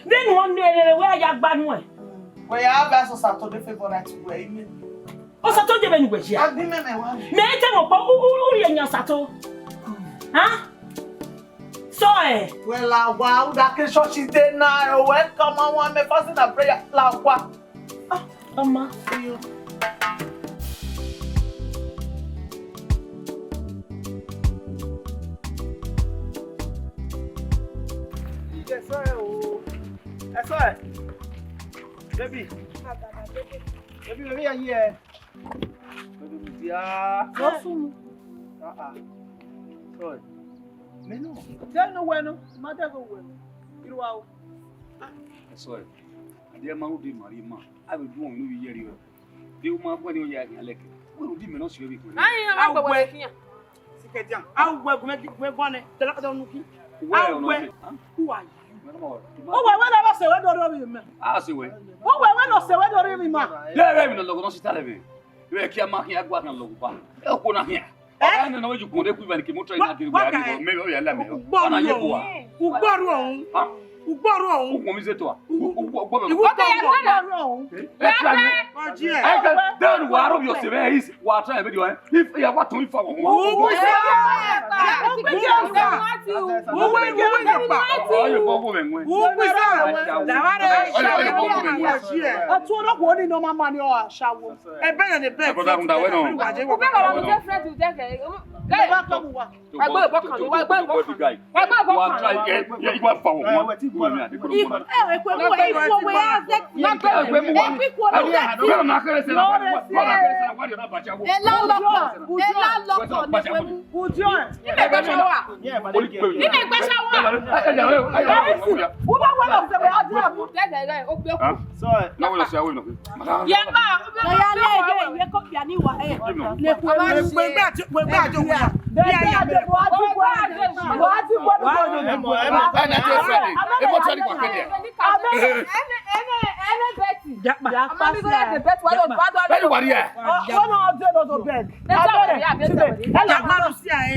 Vbene ọ ne rere wẹ ya gba nuẹn. Wẹ ya ba ẹse Osato de favourite wẹ imẹ. Osato de vbene uwẹ ya. A gbe imẹ mẹ wa. Mẹ i te mọ kpọ, u, u, u rhie yan Osato. Ha? Sọe. Wẹ la owa, u da ke church de na, wẹ ka ma wan mẹ fasting and prayer, la owa. Ah, ọma. Ẹsọe o. Ẹsọe. Baby. Baby, baby, are you here? Baby, we there. Lọ sunu. Ah, ah. Sorry. Me no. Tell no wẹ nọ. Ma dẹ ghe wẹ. Iruwa o. Ẹsọe. Adie ma rhunmwuda ima rhie ma. A vbe du ọmwẹ ne u vbe ye ẹre. De u ma wẹ ne ọ ya khian lẹkẹ. Wẹ rhunmwuda imẹ ne ọ si vbe ikun. Ayin, a ma gbe wẹ khian. Sikẹdian. A wẹ gu mẹ, gu mẹ guan nẹ. Tẹlẹ ka dọ nu khin. Wẹ ọ nọ. Who are you? Ọ wẹ wẹ ne ọ sẹ wẹ do rhie ovbi mẹ. A sẹ wẹ. Ọ wẹ wẹ ne ọ sẹ wẹ do rhie ovbi ma. De ẹghẹ emwi ne ọ lọghọ ne ọ si ta lẹ vbe. Vbe ẹkia ma khian gua khian lọghọ ba. Ẹ okhuo na khian. Ọba ne nọ vbe ju kpọnmwẹ ku ivan ke moto ina giri gua giri mẹ vbe ya la mẹ. Ọna ye bua. Ugbọrhu ọhun. Ha? Ugbọrhu ọhun. Ukpọn mi ze tua. Ugbọrhu ọhun. Ẹ try me. Ẹ ka dan wa ro bi ọse vbe is wa try me dio. If ya wa tun ifa wo. Ugbọrhu ọhun. Ugbọrhu ọhun. Ọ ye bọ wo mẹ nwe. Ugbọrhu ọhun. Ọ ye bọ wo mẹ nwe. Ọtun ọdọ wo ni nọ ma ma ni ọ ashawo. Ebe na ne ebe. Brother, rhunmwuda wẹ nọ. Ube wa mu different to take. Ebe ba kọ mu wa. Wa gbe ebo kan, wa gbe ebo kan. Wa gbe ebo kan. Wa try get, yeah, you want power. One, two, one, yeah, they go to one. Eh, eh, kwe mu, eh, kwe mu, eh, eh, kwe mu, eh, kwe mu. Ela lọkọ, ela lọkọ ni kwe mu. Ujo. Ni me gbe shower. Ni me gbe shower. Uba wa lọ se we ajo abu. Dede re, o gbe ku. Sorry. Na wo lọ se awo ino. Ye ma. Na ya le ye, ye ko bia ni wa, eh. Le ku. Wegbe ajo, wegbe ajo wa. Ẹ na tẹ Friday. Ẹ mọ tẹ ni kwa kete. Ene, ene, ene Betty. Ama mi go ya the Betty, wa do, wa do. Bẹ́ẹ̀ni wà á rí ẹ. Ọ̀nà ọdún ló tó bẹ́ẹ̀. Ẹ jẹ́ wẹ̀rẹ̀, ẹ jẹ́ wẹ̀rẹ̀. Ẹ là gbọ́dọ̀ sí àyè.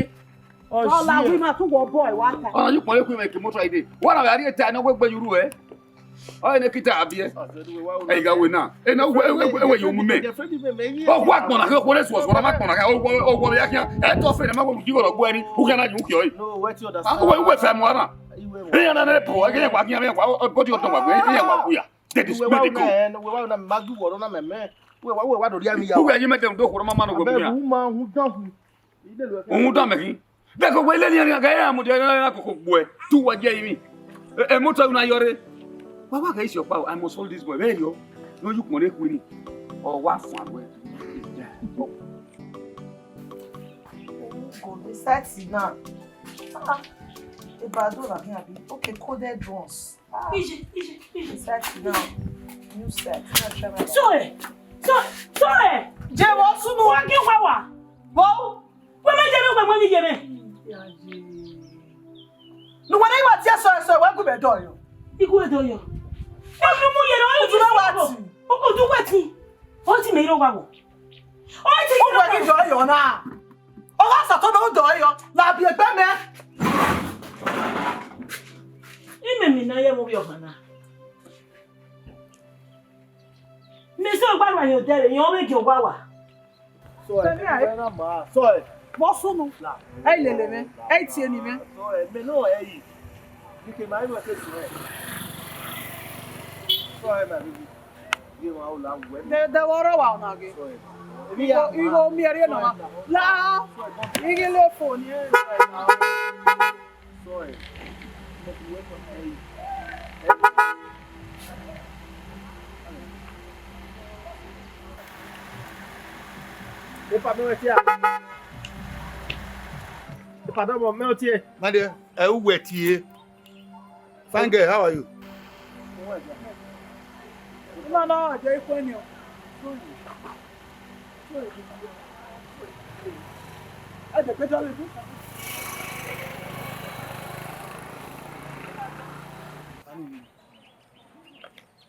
Ọ la wi ma tu wọ bọ ẹwa ta. Ọna yi ukpọn ye ku mwẹ ke motor ide. Wa na vbe a rhie ta ne ọ wegbe ye urhu ẹ. Ọ ne kita abiẹ. Ẹ gha wẹ na. Ena wẹ wẹ wẹ ye umumẹ. Ọ wa gbọna ke okhuo ne suọsuọ na ma gbọna ke ọ wọ ya khian. Ẹ tọ fe ne ma wẹ mu ji ghọrọ gbe ẹre. U khian na yi u khiọ ẹre. No, wẹ ti understand. Wẹ wẹ fẹ mu ara. Iran na ne bro, ẹgẹ wa khian, wa body ọdọ wa gbe, iran wa ku ya. They disrespect the God. Uwẹ wa una ma gi wọrọ na mẹmẹ. Uwẹ wa, uwẹ wa do ria mi ya. Uwẹ yi mẹ dẹ do khorọ ma ma no gbe. Abeg, u ma hu dan hu. Uhun dan mẹ khin. Bẹghe wẹ lele iran gha ra mudia na koko gbuẹ. Tu wa je imi. Emoto na yọre. Wa wa gha isi ọkpa, I must hold this boy. Vbe yo. No you kpọnre khuini. Ọ wa fun agbe. This side now. Ah, a bad door again, abi. Okay, coded ones. Ah, ije, ije, ije. This side now. New side. Now try my. So eh, so, so eh. Je wo sunu. Wa gi wa wa. Wo. Wẹ ma yẹrẹ, wẹ ma ni yẹrẹ. Ne uwẹ ne wa tie sọ ẹsẹ, wẹ gu mẹ dọyọ. Igu ẹdọyọ. Ẹ mu yẹrẹ, ọ. Udu na wa ti. Udu wẹ ti. Ọ ti mẹ iro wa wọ. Ọ ti. Uwẹ ni dọyọ na. Ọ wa sa to do dọyọ. Na bi egbe mẹ. Imẹ mi na ye mu bi ọmọ na. Mẹ sẹ ọgbarua hin odẹ rẹ, yan ọ vbe gie owa wa. Sọ ẹ, ẹ na ma, sọ ẹ. Vbọ sunu? Ẹ i lele mwẹ, ẹ i tie ne mwẹ. Sọ ẹ, mẹ nọ ẹ yi. Nike ma ẹ nuẹ ke sọ ẹ. Sọ ẹ, my baby. Ye wa o la wẹ. Dẹ, dẹ vbe ọ rọ wa ọna ghe. Sọ ẹ. Igho, igho miẹn rhie nọ ma. La, ighi le fo ni. Sọ ẹ. Epa, mẹ ọtiẹ. Epa, dọmọ, mẹ ọtiẹ. My dear, ẹ, u wẹ tie. Fine girl, how are you? Ima na je ikhuẹ ni o.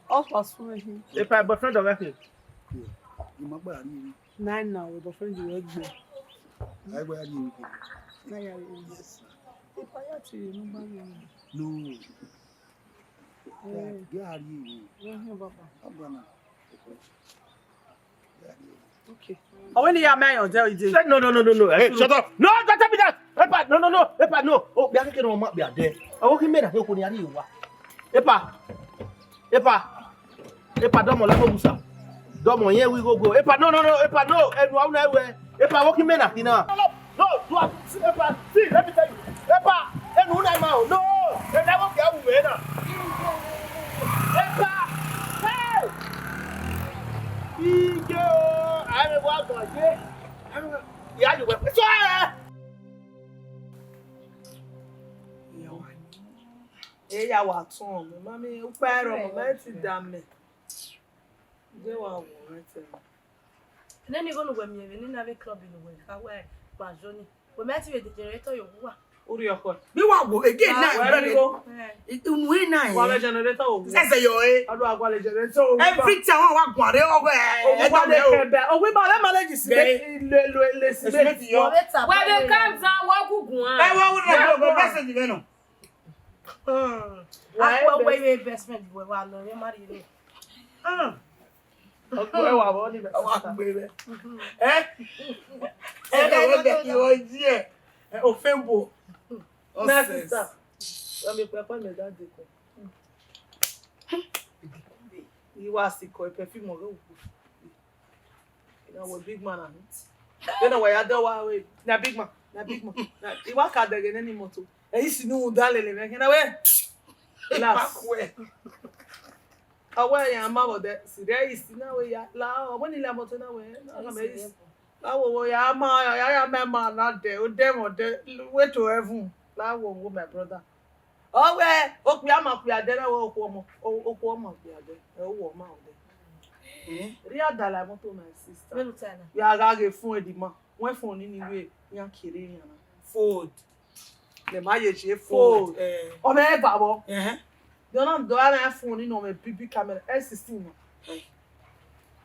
Ọ kpa sunu ehi. Epa, boyfriend ọghẹ khin? Ima gba rri emwi. Nine na, wẹ boyfriend wẹ gbe. Ai gba rri emwi. Na ya rri emwi. Yes, sir. Epa, ya te rre ne u gba rri emwi. No. Eh. Gha rri emwi. Wẹ hiọn baba. Ọgbana. Okay. Ọ wẹ ne I ya mẹ ayọn dẹ ide. Say no, no, no, no, no. Hey, shut up. No, don't tell me that. Epa, no, no, no. Epa, no. Oh, bia keke no ma bia dẹ. Ọ wẹ khin mẹ na ke ko ni ari wa. Epa. Epa. Epa, dọmọ la ko musa. Dọmọ yẹn wi gogo. Epa, no, no, no. Epa, no. Enu a una we. Epa, ọ wẹ khin mẹ na khin na. No, do I see, Epa, see, let me tell you. Epa, enu na ma o. No, enu na wo kia wu me na. Epa, hey! Ije o, a me wa gbọn je. Ya ju wẹ. So, eh. Eya wa tọn, mami, ukpa ẹrọ, mẹ ti da mẹ. Je wa wọ mẹ tẹ. Nene igho ne uwẹ miẹn vbe nene avbe club ne uwẹ kha wẹ gbanjo ni. Wẹ mẹ ti vbe de generator ye owa. Urhi ọkhọ. Bi wa wo ege na. Wẹ ri igho. Unu e na. Wa vbe generator wo. Ẹsẹ yọ e. Adu agua le generator wo. Every time wa wa guan re ọghẹ. Owa le kẹbẹ. Owa ma le manage si le le le si le. Wẹ de calm down, wa guguan. Ẹ wa wo na go message vbe nọ. Wa akpọ wẹ ye best friend wẹ wa lọ ye marry ni. Ọgbọ ẹwa vbọ ni mẹ. Wa gbe rẹ. Ẹ? Ẹ, ẹ, wẹ bẹ ki wọ yi ẹ. Ẹ, ofenbo. My sister. Wẹ mi pẹpẹ mẹ da de kọ. Iwa si kọ perfume ọghe wu. Na wẹ big man na. Then wa ya dẹ wa we. Na big man. Na big man. Na, I wa ka dẹghe nene imoto. Ẹ, isi nu da lele mẹ. Na we. Last. Awa ya ma vbọ dẹ, si rẹ isi na we ya. La, ọ wẹ ni la moto na we. Na me isi. La wo wo ya ma, ya ya ma ma na dẹ, o dẹ mo dẹ. Way to heaven. La wo wo my brother. Ọ wẹ, okpia ma kpia dẹ na we okhuo ọmọ. O, okhuo ọmọ kpia dẹ. Ẹ, okhuo ọmọ dẹ. Eh? Ria dala moto my sister. Melu tana. Ya gha ghe fun edima. Wẹ fun ni ni we, yan kere yan na. Fold. Mẹ ma ye je fold. Fold. Eh. Ọ mẹ va vbọ. Eh. Dọna dọ ara fun ni nọ mẹ bibi camera. S sixteen nọ. Eh.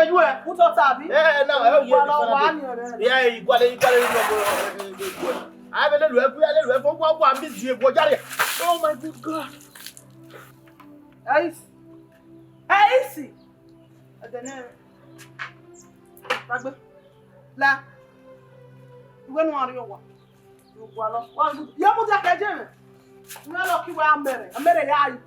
kẹkẹ yu ẹ. Utọ ta bi? Ẹ na, ẹ ye. Wa ni ọrẹ. Ẹ, iguale, iguale ni nọ. A vbe lele ẹ, iguale lele ẹ, fo wa wa mi zie, wo jare. Oh my good God. Ẹ isi. Ẹ isi. Ẹdẹ nẹ. Gbagbe. La. Uwẹ ne u gha rrie owa. Wa gualọ. Wa gu-, ya mudia ke je mwẹ. Uwẹ lọ ke uwẹ a mẹ rẹ, a mẹ rẹ ya yi.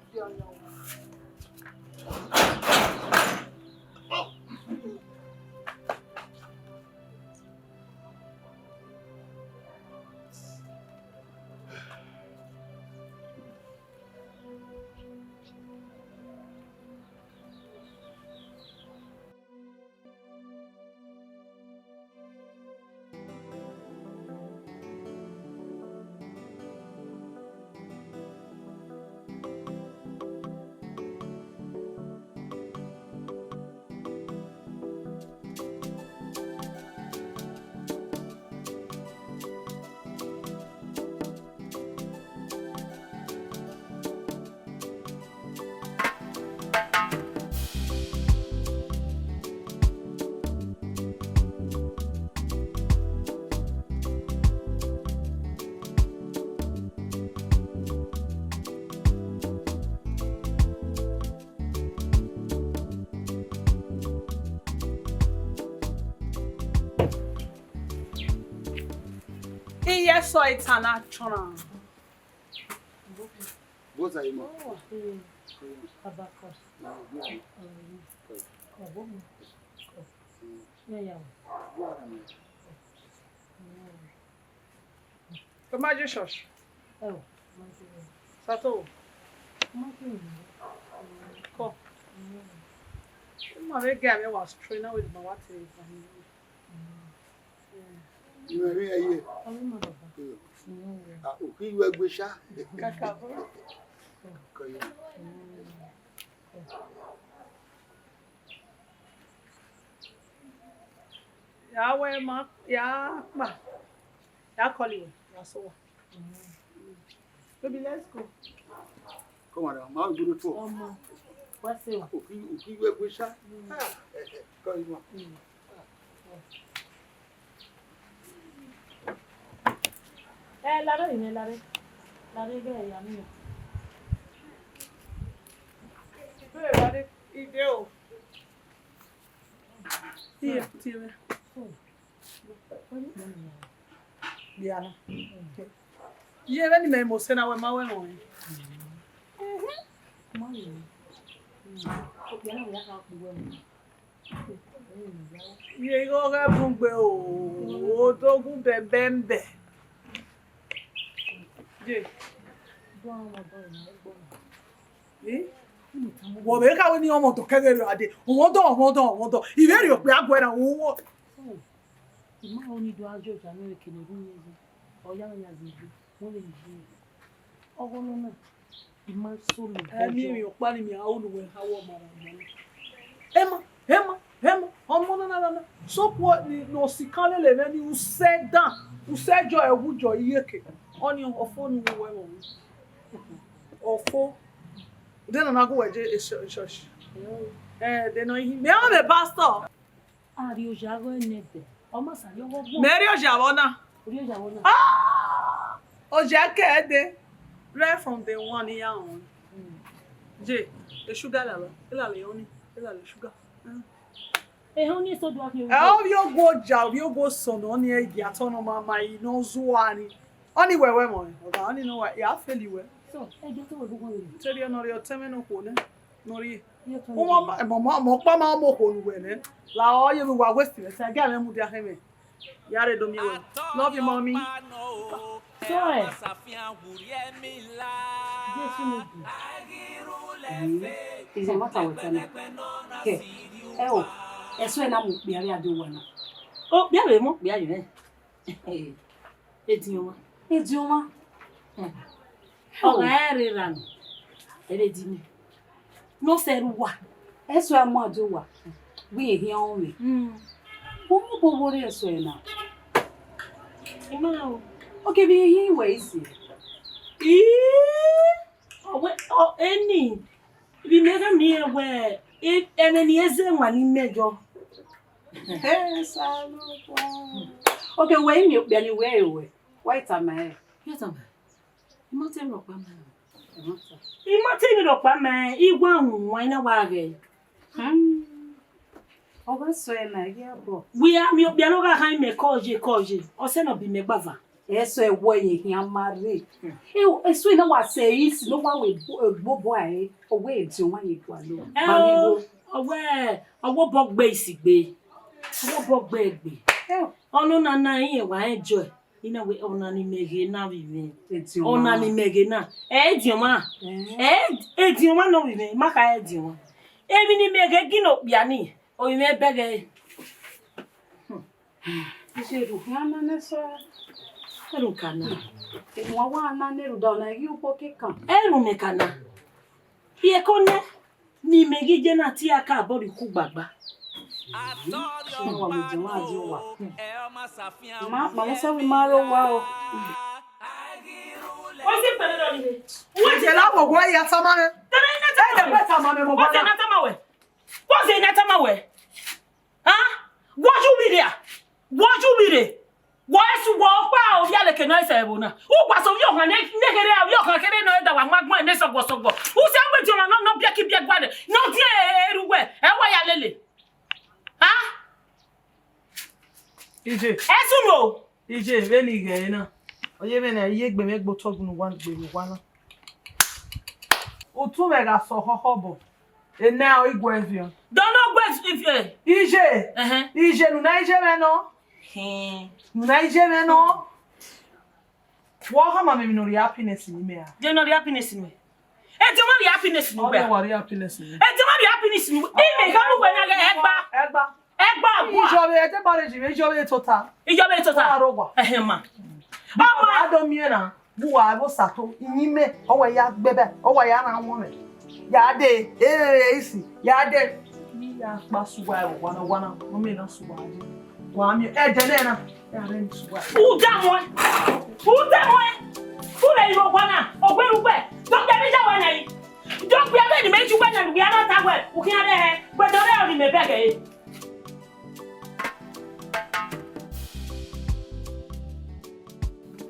Iye sọ itan na chọnra. Boza ima. Oh, eh, Abaka. Oh, yeah. Oh, yeah. Oh, yeah. Ke ma je church. Sato. Kọ. Ma vbe ga mwẹ wa straight na, wẹ ma wa te. Mwẹ vbe ye. Ah, u ki ru ẹgbe sha. Kaka bro. Ya wẹ ma, ya kpa, ya call you, ya so wa. Baby, let's go. Come on, ma gbọdọ tuọ. Ọmọ, wá sí wa. U ki, u ki ru ẹgbe sha. Call you. Ẹ, lare vbe imẹ, lare. Lare ghe ya ni. Ide o. Iye, tie mwẹ. Bia na. Ye vbene imẹ mu sẹ na, wẹ ma wẹ nọ. Ye igho ghẹ bun gbe o, odogun bẹbẹmbẹ. Ye. Eh? Wọ vbe kha wẹ ne ọmọ dọ kẹghe rre a dee. Ọmọ dọ, ọmọ dọ, ọmọ dọ. I vbe rhie okpia guẹ na, wo wo. I ma ho ni do a judge anu rẹ kene ru yẹn ye. Ọ ya mwẹ ya zẹ egbe, wẹ vbe ni ye. Ọghọ nọ na, I ma solo. Ẹ, ni emwi ọkpa ni mẹ a ru ne uwẹ ha wẹ ọmwa vbe ọmwa. Emma, Emma, Emma, ọmọ na na na na. Sokpan ni ne ọ sikan lele mwẹ ni usẹ dan, usẹ jọ ẹwu jọ iyeke. Ọni ọfo ni uwẹ vbe ọmwa. Ọfo. Ude nọ na gu wẹ je e church. Eh, de nọ ihin. Mẹ ọ vbe pastor. A rhie oya ghe nẹdẹ, ọ ma sa ye ọghọ gbọn. Mẹ rhie oya vbe ọna. U rhie oya vbe ọna. Ah! Oya kẹ ẹdẹ. Right from day one, iran họn. Mm. Je, e sugar lala, e lala ọni, e lala sugar. Mm. Ehọ ni eso do akhin. Ẹ, ovbi ogo oja, ovbi ogo sọnnọ, ọni ẹ i gia tọn nọ ma ma i nọ zua ni. Ọni wẹ wẹ mọ, ọga, ọni nọ wa, ya feli wẹ. So, ẹ jẹ to wẹ bu gọn. Teri ọnọ rẹ ọtẹn mwẹ nọ khuo nẹ, nọ rhie. Ọmọ ọkpa ma ọmọ okhuo ne uwẹ nẹ. La ọ ye vbe uwa waste rẹ, sa ẹgẹ mwẹ mudia khẹ mwẹ. Ya rre do miẹn wẹ. Love you, mommy. So, eh, Jesu ne bi. Is a matter with them. Ke, ẹ o, ẹsọ ẹ na mu okpia rre a do wa na. Okpia vbe mu okpia yọ, eh. Ediọn ọmwa. Ediọn ọmwa. Hmm. Ọ gha rre ra nọ. Ẹre di nẹ. Ne ọ sẹ rre uwa. Ẹsọ a mu a do wa. Wẹ irẹn khian ọnrẹn. Hmm. Vbọ mu obọ vbe rre ẹsọ ẹre na? I ma o. Ọ ke vbe irẹn khian wẹ isi. Ii. Ọ wẹ, ọ, eni. Vbe imẹ gha miẹn wẹ, e-, ẹmwẹ ne I zẹ wan ne imẹ yọ. He, Osanobua. Ok, wẹ i miẹn okpia ni wẹ ẹre wẹ, wa i tama ẹre. I tama ẹre. I ma te rhọkpa ma ẹre. I ma te. I ma te rhọkpa ma ẹre, I wa wan, I na wa ghẹ. Hmm. Ọ gha sẹ na, I ghi a bọ. Wẹ a miẹn okpia ne ọ gha khan imẹ kọye kọye, ọ sẹ ne ọ bi mẹ gbava. Eso ẹwọ ye khian ma rre. Eso na wa sẹ isi ne ọ wa wẹ egbo, egbo bọ a re, ọ wẹ ediọn wa ye gualọ. Ẹ o, ọ wẹ, ọ wẹ obọ gbe isi gbe. Ọ wẹ obọ gbe egbe. Ẹ o. Ọnọna na rẹn wa enjoy. I na wẹ ọna ne imẹ ghe na vbe mwẹ. Ediọn ọna wa. Ne imẹ ghe na. Ẹ ediọn ọmwa. Ẹ. Ẹ ediọn ọmwa nọ vbe mwẹ, ma kha ediọn ọmwa. Emwi ne imẹ ghe ghi ne okpia ni, ovbi mwẹ bẹghe. Iye ru khian na nẹ sẹ. Ẹrun ka na. Emwa wa na nẹ rhunmwuda ọna ghi ukpo kekan. Ẹrun mẹ ka na. Iyeke nẹ, ne imẹ ghi je na tie aka abọ rhie uku gbagba. Ma, ma mẹ sẹ wẹ ma rre owa o. What's it better than me? What's it? Ẹ la wọ wọ ya tama mẹ. Tell me nothing. Ẹ lẹ wẹ tama mẹ mo What's it gbọdọ. Not tama wẹ? What's it not tama wẹ? Huh? What you be there? What you be there? Wọ ẹsu wọ ọkpa ovbi aleke nọ ẹsẹ ẹvbo na. Ugbasa ovbi ọkhan ne ne kherhe ovbi ọkhan kherhe nọ ẹdẹ wa ma gbọn ẹmwẹ sọguọsọguọ. Usẹ wẹ diọmwa nọ nọ biẹki biẹ gualẹ. Nọ diẹ eru wẹ. Ẹ wa ya lele. Ha? Ije. Ẹsu no. Ije, vbene I ghẹ na, ọ ye vbene I ye egbe mwẹ gbe otọ gun ne uwa gbe vbe owa na. Utu mwẹ gha sẹ ọkhọkhọ bọ, ena ọ i guẹ viọ. Dọnọ guẹ ife. Ije, Ẹhẹn. Ije, ne u na ije mwẹ nọ. Hin. Ne u na ije mwẹ nọ. Wọ khama mẹ emwi ne ọ rhie happiness ne imẹ a. De ne ọ rhie happiness nuẹ? Ede ma rhie happiness nuẹ. Ọ wa rhie happiness nuẹ. Ede ma rhie happiness nuẹ. Ime kha mu wẹ na ghe ẹgba. Ẹgba. Ẹgba wa. Ijọ vbe ẹdẹ marriage vbe ijọ vbe tota. Ijọ vbe tota. Wa ro wa. Ẹhẹn ma. Ọmọ a do miẹn na. Bu wa vbe osato. Iyin mẹ. Ọ wa ya gbẹbẹ. Ọ wa ya na wọn mẹ. Ya de. Ee isi. Ya de. Ni ya kpa suwa ẹ wana wana. Mo me na suwa. Wa miẹn ẹdẹ nẹ na. Ya rẹ ni suwa. Uda mọ ẹ. Uda mọ ẹ. Ure iro wana. Ogbe rugbe. Dọkita mi ja wa na yi. Dọkita mi ni me ju wa na lu ya na ta wẹ. U khian rẹ hẹ. Wẹ dọ rẹ ọ ni mẹ bẹgẹ.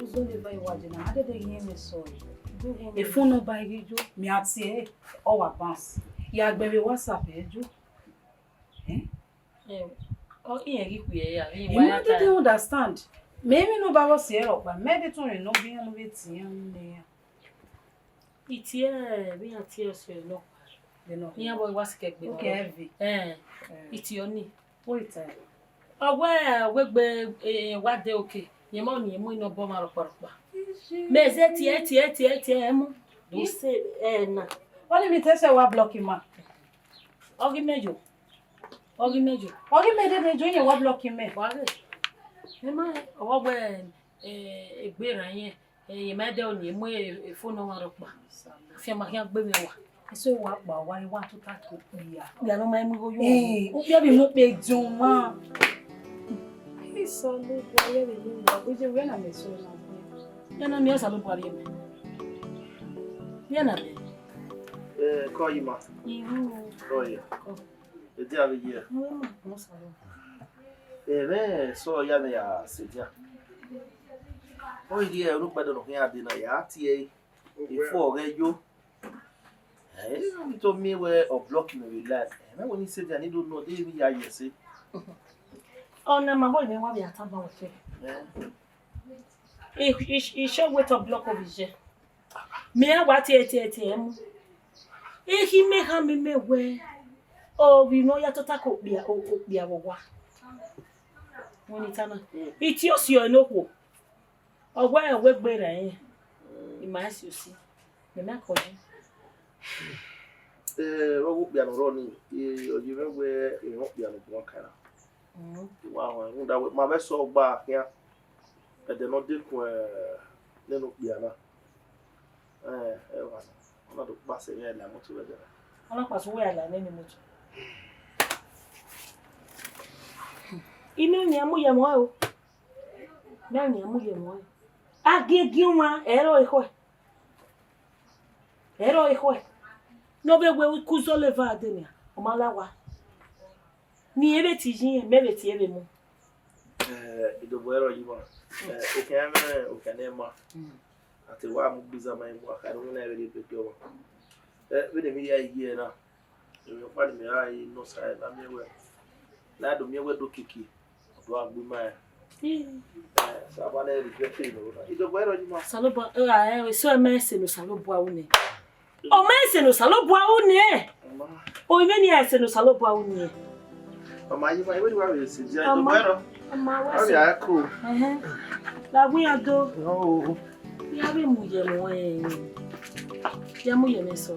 Uzọla eva iwa je na, a dede ghi mwẹ sọe. Efun nọ ba ghi yo, mia tie ẹre, ọ wa bounce. Ya gbe vbe WhatsApp ẹre yo. Eh? Eh, ọ, iran ghi khuẹ ya, vbe I iwa ma ya dede ta. Understand. Mẹ emwi nọ ba vbe si ẹre ọkpa, mẹ de tọn rẹn ne ọ gbe iran ne ọ vbe tie iran ne iran. I tie vbe iran tie ọse nọ. Vbe nọ. Iran vbe wa sikẹ gbe. Okay, nọ. Heavy. Eh, eh. I tie ọni. Wait, eh. Ọ wẹ, wẹ gbe, eh, wa de okay. Yẹn ma ọni, yẹn mu inọ bọ ma rọkpa rọkpa. Ije. Mẹ zẹ tie, tie, tie, tie, ẹ mu. Do se, eh, na. Ọni mi te sẹ wa block ma. Ọ ghi mẹ yo. Ọ ghi mẹ yo. Ọ ghi mẹ dede yo, yẹn wa block mẹ. Wa ghe. Ẹ ma, ọ wẹ, eh, egbe ra yẹn. Ẹmwẹ ẹdẹ ọni, emu efo ne ọmwa rhọkpa. Afianma khian gbe mwẹ wa. Eso wa kpa wa, wa tota ke okpia. Okpia ne ọ ma mu igho yo. Ee, okpia vbe mu okpia ediọn ọmwa. Isalobua ye vbe mu wa, gbe je wẹ na mẹ eso na gbe. Ya na miẹn Osanobua vbiẹ mẹ. Ya na miẹn. Eh, kọ yi ma. Ihu. Kọ yi. Kọ. Ede avbe ye. Mo ma kpọn Osanobua. Ẹmwẹ sọ ya ne ya sẹ dia. Ọ rhie ẹre ne ukpẹdẹ ne ọ khian dee na ya tie ẹre. Efo ọghẹ yo. Ẹ, ne ọ to miẹn wẹ ọ block mẹ vbe life. Ẹ, mẹ wẹ ne I sẹ dia ne I do nọ, de emwi ya ye ẹse. Ọna ma wẹ mẹ wa vbe a tama wẹ fẹ. Ẹ. I, I, I sure wẹ te ọ block ovbi iye. Mẹ a wa tie tie tie mu. Ehi mẹ kha mẹ mẹ wẹ, ovbi ne ọ ya tota ke okpia, o-, okpia vbe owa. Wẹ ne I ta na. I tie osi ọre ne okhuo. Ọ wẹ, ọ wẹ gbe rẹn, I ma si osi. Mẹ ma kọ yi. Eh, vbe okpia ne ọ rrọọ ni, eh, ọ ye mwẹ wẹ emwa okpia ne ọ guan ka na. Mm. Wa họn rhunmwuda wẹ, ma vbe sẹ ọgba khian. Ẹdẹ ne ọ dekun, eh, nene okpia na. Eh, ẹ wa na. Ọ na do kpasẹ emwi a la moto vbe ẹdẹ na. Ọ na kpasẹ uwu a la nene moto. Imẹ ọnii a mu ye ẹmwẹ o. Mẹ ọnii a mu ye ẹmwẹ o. Agiegie ọmwa, ẹ i rrọọ ekhọe. Ẹ i rrọọ ekhọe. Ne ọ vbe wẹ ku zọlọ eva dee nian, ọ ma la owa. Ne irẹn vbe tie iye irẹn, mẹ vbe tie vbe mu. Eh, Idobo ẹrọ yi ma. Eh, okhian mwẹ, okhian ne ma. Mm. A te wa mu gbe iza ma mu a kha ne na vbe rhie bẹgẹ ọmwa. Eh, vbene emwi hia ye na. Emwi ọkpa ne mẹ ra re nọ sa na miẹn wẹ. Na do miẹn wẹ do keke, ọ do gha gbe ima rẹn. Eh, Saba na regret ẹre nọ. Idọgbọ ẹre ọ yi ma. Osanobua, eh, eso ẹmwẹ ẹse ne Osanobua ru nẹ. Ọ ma ẹse ne Osanobua ru nẹ. Ọ ma. O, imẹ ni ẹse ne Osanobua ru nẹ. Ọ ma yi ma, iwẹ ni wa vbe ẹse dia, Ọ ma. Idọgbọ ẹre ọ. Ọ ma wẹ Ọ ẹse. Vbe a ko. Ẹhẹn. La wẹ iran do. Ọ. Ya vbe mu ye ẹmwẹ, ya mu ye ẹmwẹ sẹ.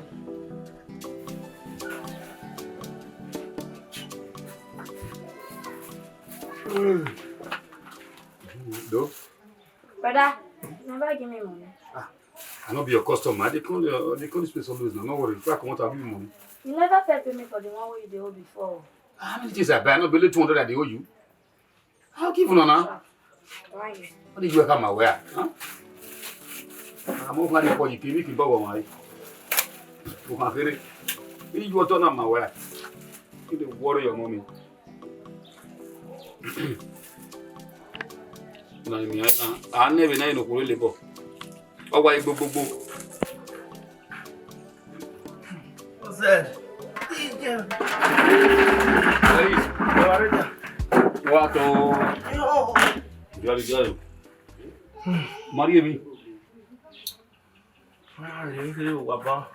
Do. Brother, never give me money. Ah, I no be your customer. I dey come, uh, dey come this place always now. No worry. If I comot, I'll give you money. You never first pay me for the one wey you dey owe before. How many things I buy? I no be only two hundred I dey owe you. I'll give una now. Why you? What did you come my way? Huh? I'm over there for you. Can you keep up my? You can hear it. You want to know my way? You dey worry your mommy. Na ni miẹn na, a nẹ vbe na ye ne okhuo rre labor. Ọ wa ye gbogbogbo. Ozẹd. Hey, Ọmọ Arẹja. Wa to. Yo. Jolly, jolly. Mari emi. Ah, ye kere wa ba.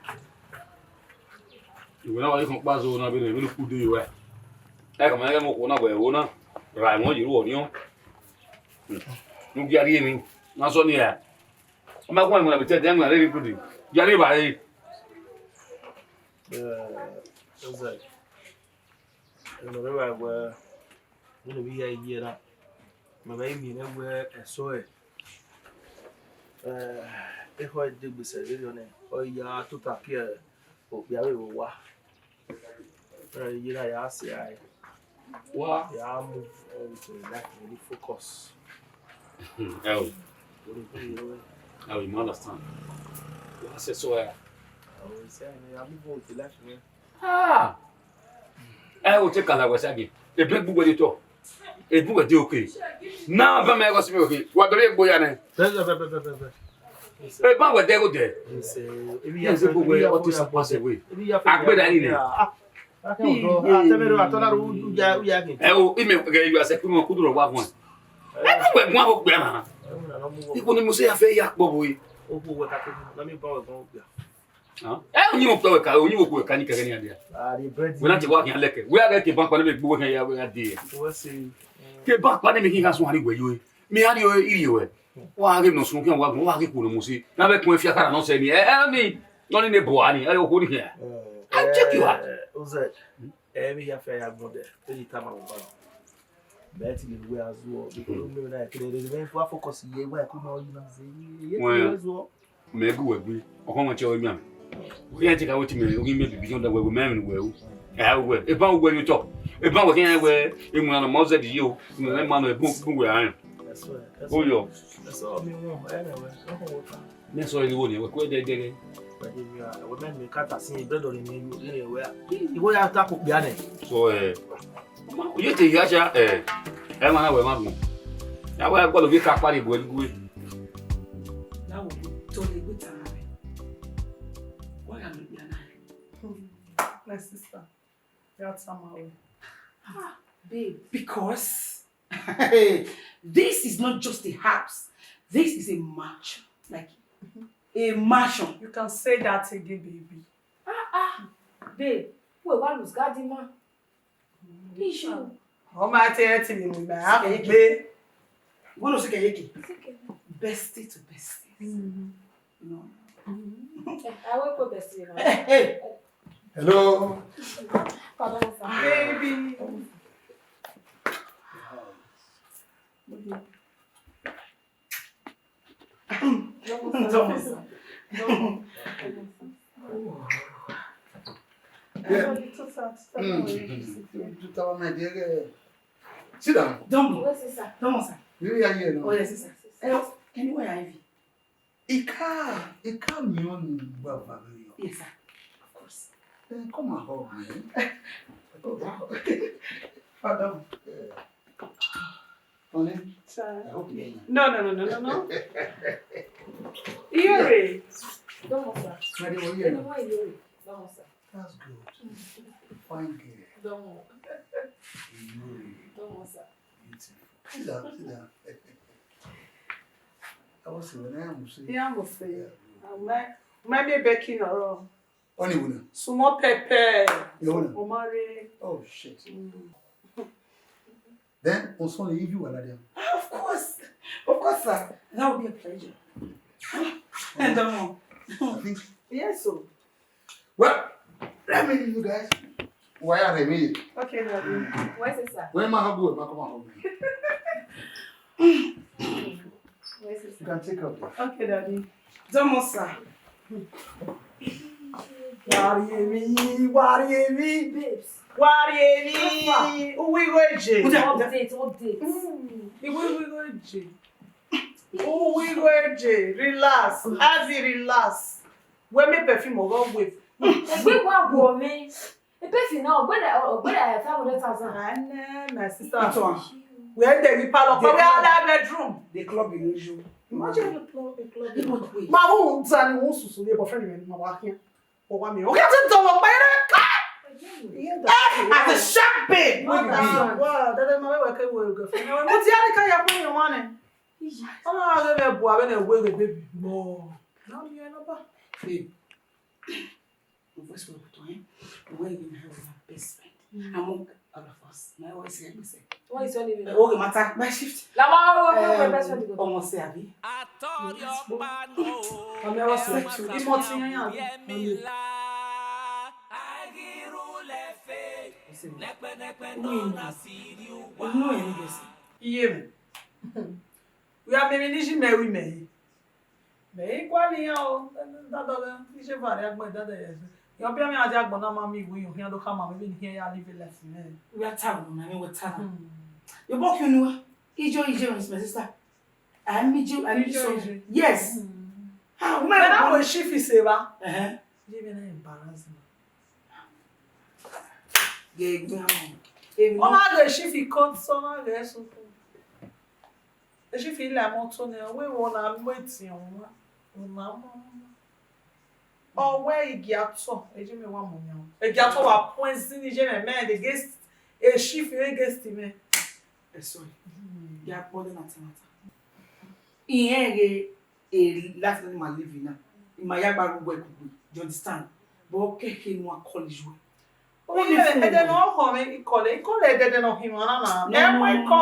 Iwẹ na wa ye khọn kpa zo na vbene vbene ukpu de ruẹ. Ẹ ka ma ghẹ mu okhuo na wẹ ẹvbo na, ra ẹmwẹ ye ru ọniọn. Ne u gia rhie emwi, na sọ ni ra. Ọ ma gun ẹmwẹ na vbe te ẹdẹ ẹmwẹ rre rhie ikudi, gia rhie evbare. Eh, Ozẹd. Ẹmwẹ ne ọ rre evbare wẹẹ, vbene ovbi hia ye na, mẹ vbe miẹn nẹ wẹẹ ẹsọhẹ, eh, ekhọe degbe sẹ vberriọ nẹ, ọ ya tota kie okpia vbe vbe owa. Eh, iye na ya sẹ rae. Wa. Ya move on with your life, really focus. Ẹo. Orí kúrò yẹn wẹ. Ẹo, you understand. Wa sẹ ẹsọhẹ. Ẹo, sẹ ya move on with your life, man. Ah! Ẹ o te kala wẹ sa ghe. Ebe gbu wẹ de tọ. Ebu wẹ de oke. Na ba mẹ gọ si mi oke. Wa dọrọ egbo ya nẹ. Bẹ, bẹ, bẹ, bẹ, bẹ, bẹ. Eba wẹ de go de. Yes, eh, ebi ya Yes, fẹ, ebu ebi wẹ ya ọtí fẹ ya sapa se we. Ebi ya fẹ ya Agbeda fẹ ni nẹ. Ah, ah, ah, ah, tẹ mẹ ro, atọ na ro, u, u ya, u ya ghe. Ẹ o, ime ghe yu ase kunu kudu ro wa gun. Ebu wẹ gun abo gbe na. Ẹ, u na nọ mu wọ. Iko ni mo se ya fẹ ya kpọ bo yi. Oku wẹ ka ke, na mi ba wẹ gun gbe. Ẹ, uyinmwẹ okpia wẹ ka, uyinmwẹ okpia wẹ ka ni kẹghẹ ni a dia. Ah, the bread. Wẹ na te wa khian lẹkẹ. Wẹ a ghẹ ke ban kpa ne mẹ gbe wẹ khian ya wẹ a die. Wẹ se. Ke ban kpa ne mẹ khian gha suẹn ni wẹ yo. Mẹ a rie iri wẹ. Wa ghe nọ sun khian wa gbọn, wa ghe khuo ne mu si. Na vbe kun ẹfiakara nọ sẹ ni. Ẹ, ẹ ni, nọ ni ne bọ a ni, ẹ okhuo ni khian. I check you out. Ozẹ, ẹ vbe ya fẹ ya gbọn dẹ, e yi tama vbe obọ. Mẹ ti lele uwẹ a zuọ, because u miẹn na kere rere, mẹ wa focus ye wa ku ma yi na ze. Ye Wẹ. Ti zuọ. Mẹ gu wẹ gbe, ọkhọ wọn tie ọre mian. Wẹ ya te ka wẹ ti mẹ, oghi mẹ bibi jọn da wẹ, wẹ mẹ mẹ wẹ o. Ẹ wẹ, eban wẹ ni otọ. Eban wẹ khian wẹ, emwa nọ ma zẹ di yo, emwa nọ ebun bun wẹ aren. That's right. That's Oyọ. That's all me want. Anyway, nothing will come. Nẹ sọ ẹghe wo ni, wẹ ku ẹdẹ ẹdẹ ghe. Wẹ de mi a, wẹ mẹ mi ka ta sin bread ni mi ni wẹ a. Iwo ya ta ko kpia nẹ. So, eh, Oye te hia cha, eh, ẹ ma na wẹ ma gbọn. Ya wẹ gbọdọ ghi ka kpari bu ẹre gue. Na wo to le gbe ta na. Why am I here now? My sister, that's how my way. Ah, babe, because this is not just a house. This is a mansion. Like a mansion. You can say that again, baby. Ah, ah, babe, we wa lose garden man. Issue. Ọ ma te ẹ ti lè mú ìgbà á fi gbé. Wọ́n lọ sí kẹ̀yẹ́kì. Bestie to bestie. Mm. No. Mm. I will put bestie now. Hey, hey. Hello. Pardon, sir. Baby. Don't, sir. Don't. Yeah. Mm. Don't worry. Mm. Don't worry, my dear girl. Sit down. Don't move. Where's sir? Don't move, sir. You are here now. Oh, yes, sir. Hello? Anywhere I be? Ika, ika mi on baba mi. Yes, sir. Of course. Then come and hug me. Oh, wow. Pardon. Yeah. Honey, sir. I hope you ain't. No, no, no, no, no, no. Iyore. Don't move, sir. Ready, what you know? Don't move, sir. That's good. Fine girl. Don't move. Don't worry. Beautiful. Sit down, sit down. I was saying, I am saying. Yeah, I was saying. Yeah. My, my baby king or Ọni wo na? Small pepper. Yo, wo na? Omare. Oh, shit. Mm. Then, on Sunday, if you were there. Of course. Of course, sir. That would be a pleasure. And um, I think. Yes, sir. Well, let me leave you guys. Why are they me? Okay, Daddy. Where's it, sir? Where my hug? My come on. Where's it, sir? You can take up. Okay, Daddy. Domo, sir. Wa rhie emwi, wa rhie emwi. Babes. Wa rhie emwi. How far? Uwu igho eje. Update, update. Mm. Uwu igho eje. Uwu igho eje. Relax. Ivy, relax. Wẹ miẹn perfume ọghọ wẹ. Egbe wa guọ mwẹ. Perfume na, ọgbẹdẹ, ọgbẹdẹ five hundred thousand. Anẹ, my sister. Wẹ de ghi palọ, wẹ a la bedroom. The club in usual. Imagine the club, the club. Ma hu zani hu susu ye boyfriend mẹ ma wa khian. Ọ wa mi. O ka ti dọwọ pa ere ka. As a sharp babe. Wow, that is my way ke wo girlfriend. Mo ti a ni ka ya pa yan wa nẹ. Ọna gha ghẹ vbe bu avbe ne wẹ ghe baby. No. Na mi ẹ nọ ba. Hey. My voice will put on. Where you have my best friend. Mm. Among all of us. My voice here, me say. What is your name? Oh, the matter. My shift. La wa wo wo wo best friend go. Ọmọ sẹ àbí? Ọmọ ẹ wá sẹ. Ìmọ̀ ti yẹn yàn. Inú ẹ̀ ní bẹ̀sẹ̀. Iye mi. Wẹ a miẹn emwi ne iye mẹ ru mẹ re. Mẹ i gua ne iran o, dadọ ghẹ, iye va rre agbọn dadọ ye. Yan bia mẹ a dia agbọn na ma miẹn iwe, iran do khama mwẹ vbene iran ya live life mwẹ. Wẹ a ta unu na, wẹ ta na. Hmm. Your boy, you know, ijo, ijo, my sister. I need you, I need you. Ijo, so ijo. Yes. Hmm. Ah, woman. Mẹ na wẹ shifi se ba. Uh-huh. Iye mẹ na embarrass me. Ghe egbe hama. Ọ ma ghe shifi coat, ọ ma ghe sunkun. Eshi fi la mọto nẹ, ọ wẹ vbe ọ na mu etiẹn ọmwa, ọ na mu ọmwa. Ọ wẹ igiatọ, eje mẹ wa mu yan. Igiatọ wa puẹn zin ni je mẹ mẹ de against eshi fi against mẹ. Ẹ sorry. Hmm. Ya kpọ de na tamata. Irẹn ghe e life ne ma live na. I ma ya gba ru work kugbe. You understand? But ọ kẹkẹ ne wa call you. Ẹdẹ ne ọ họn mwẹ ikọlẹ, ikọlẹ ẹdẹdẹ ne ọ hin mwa na na. Ẹ mu ikọ,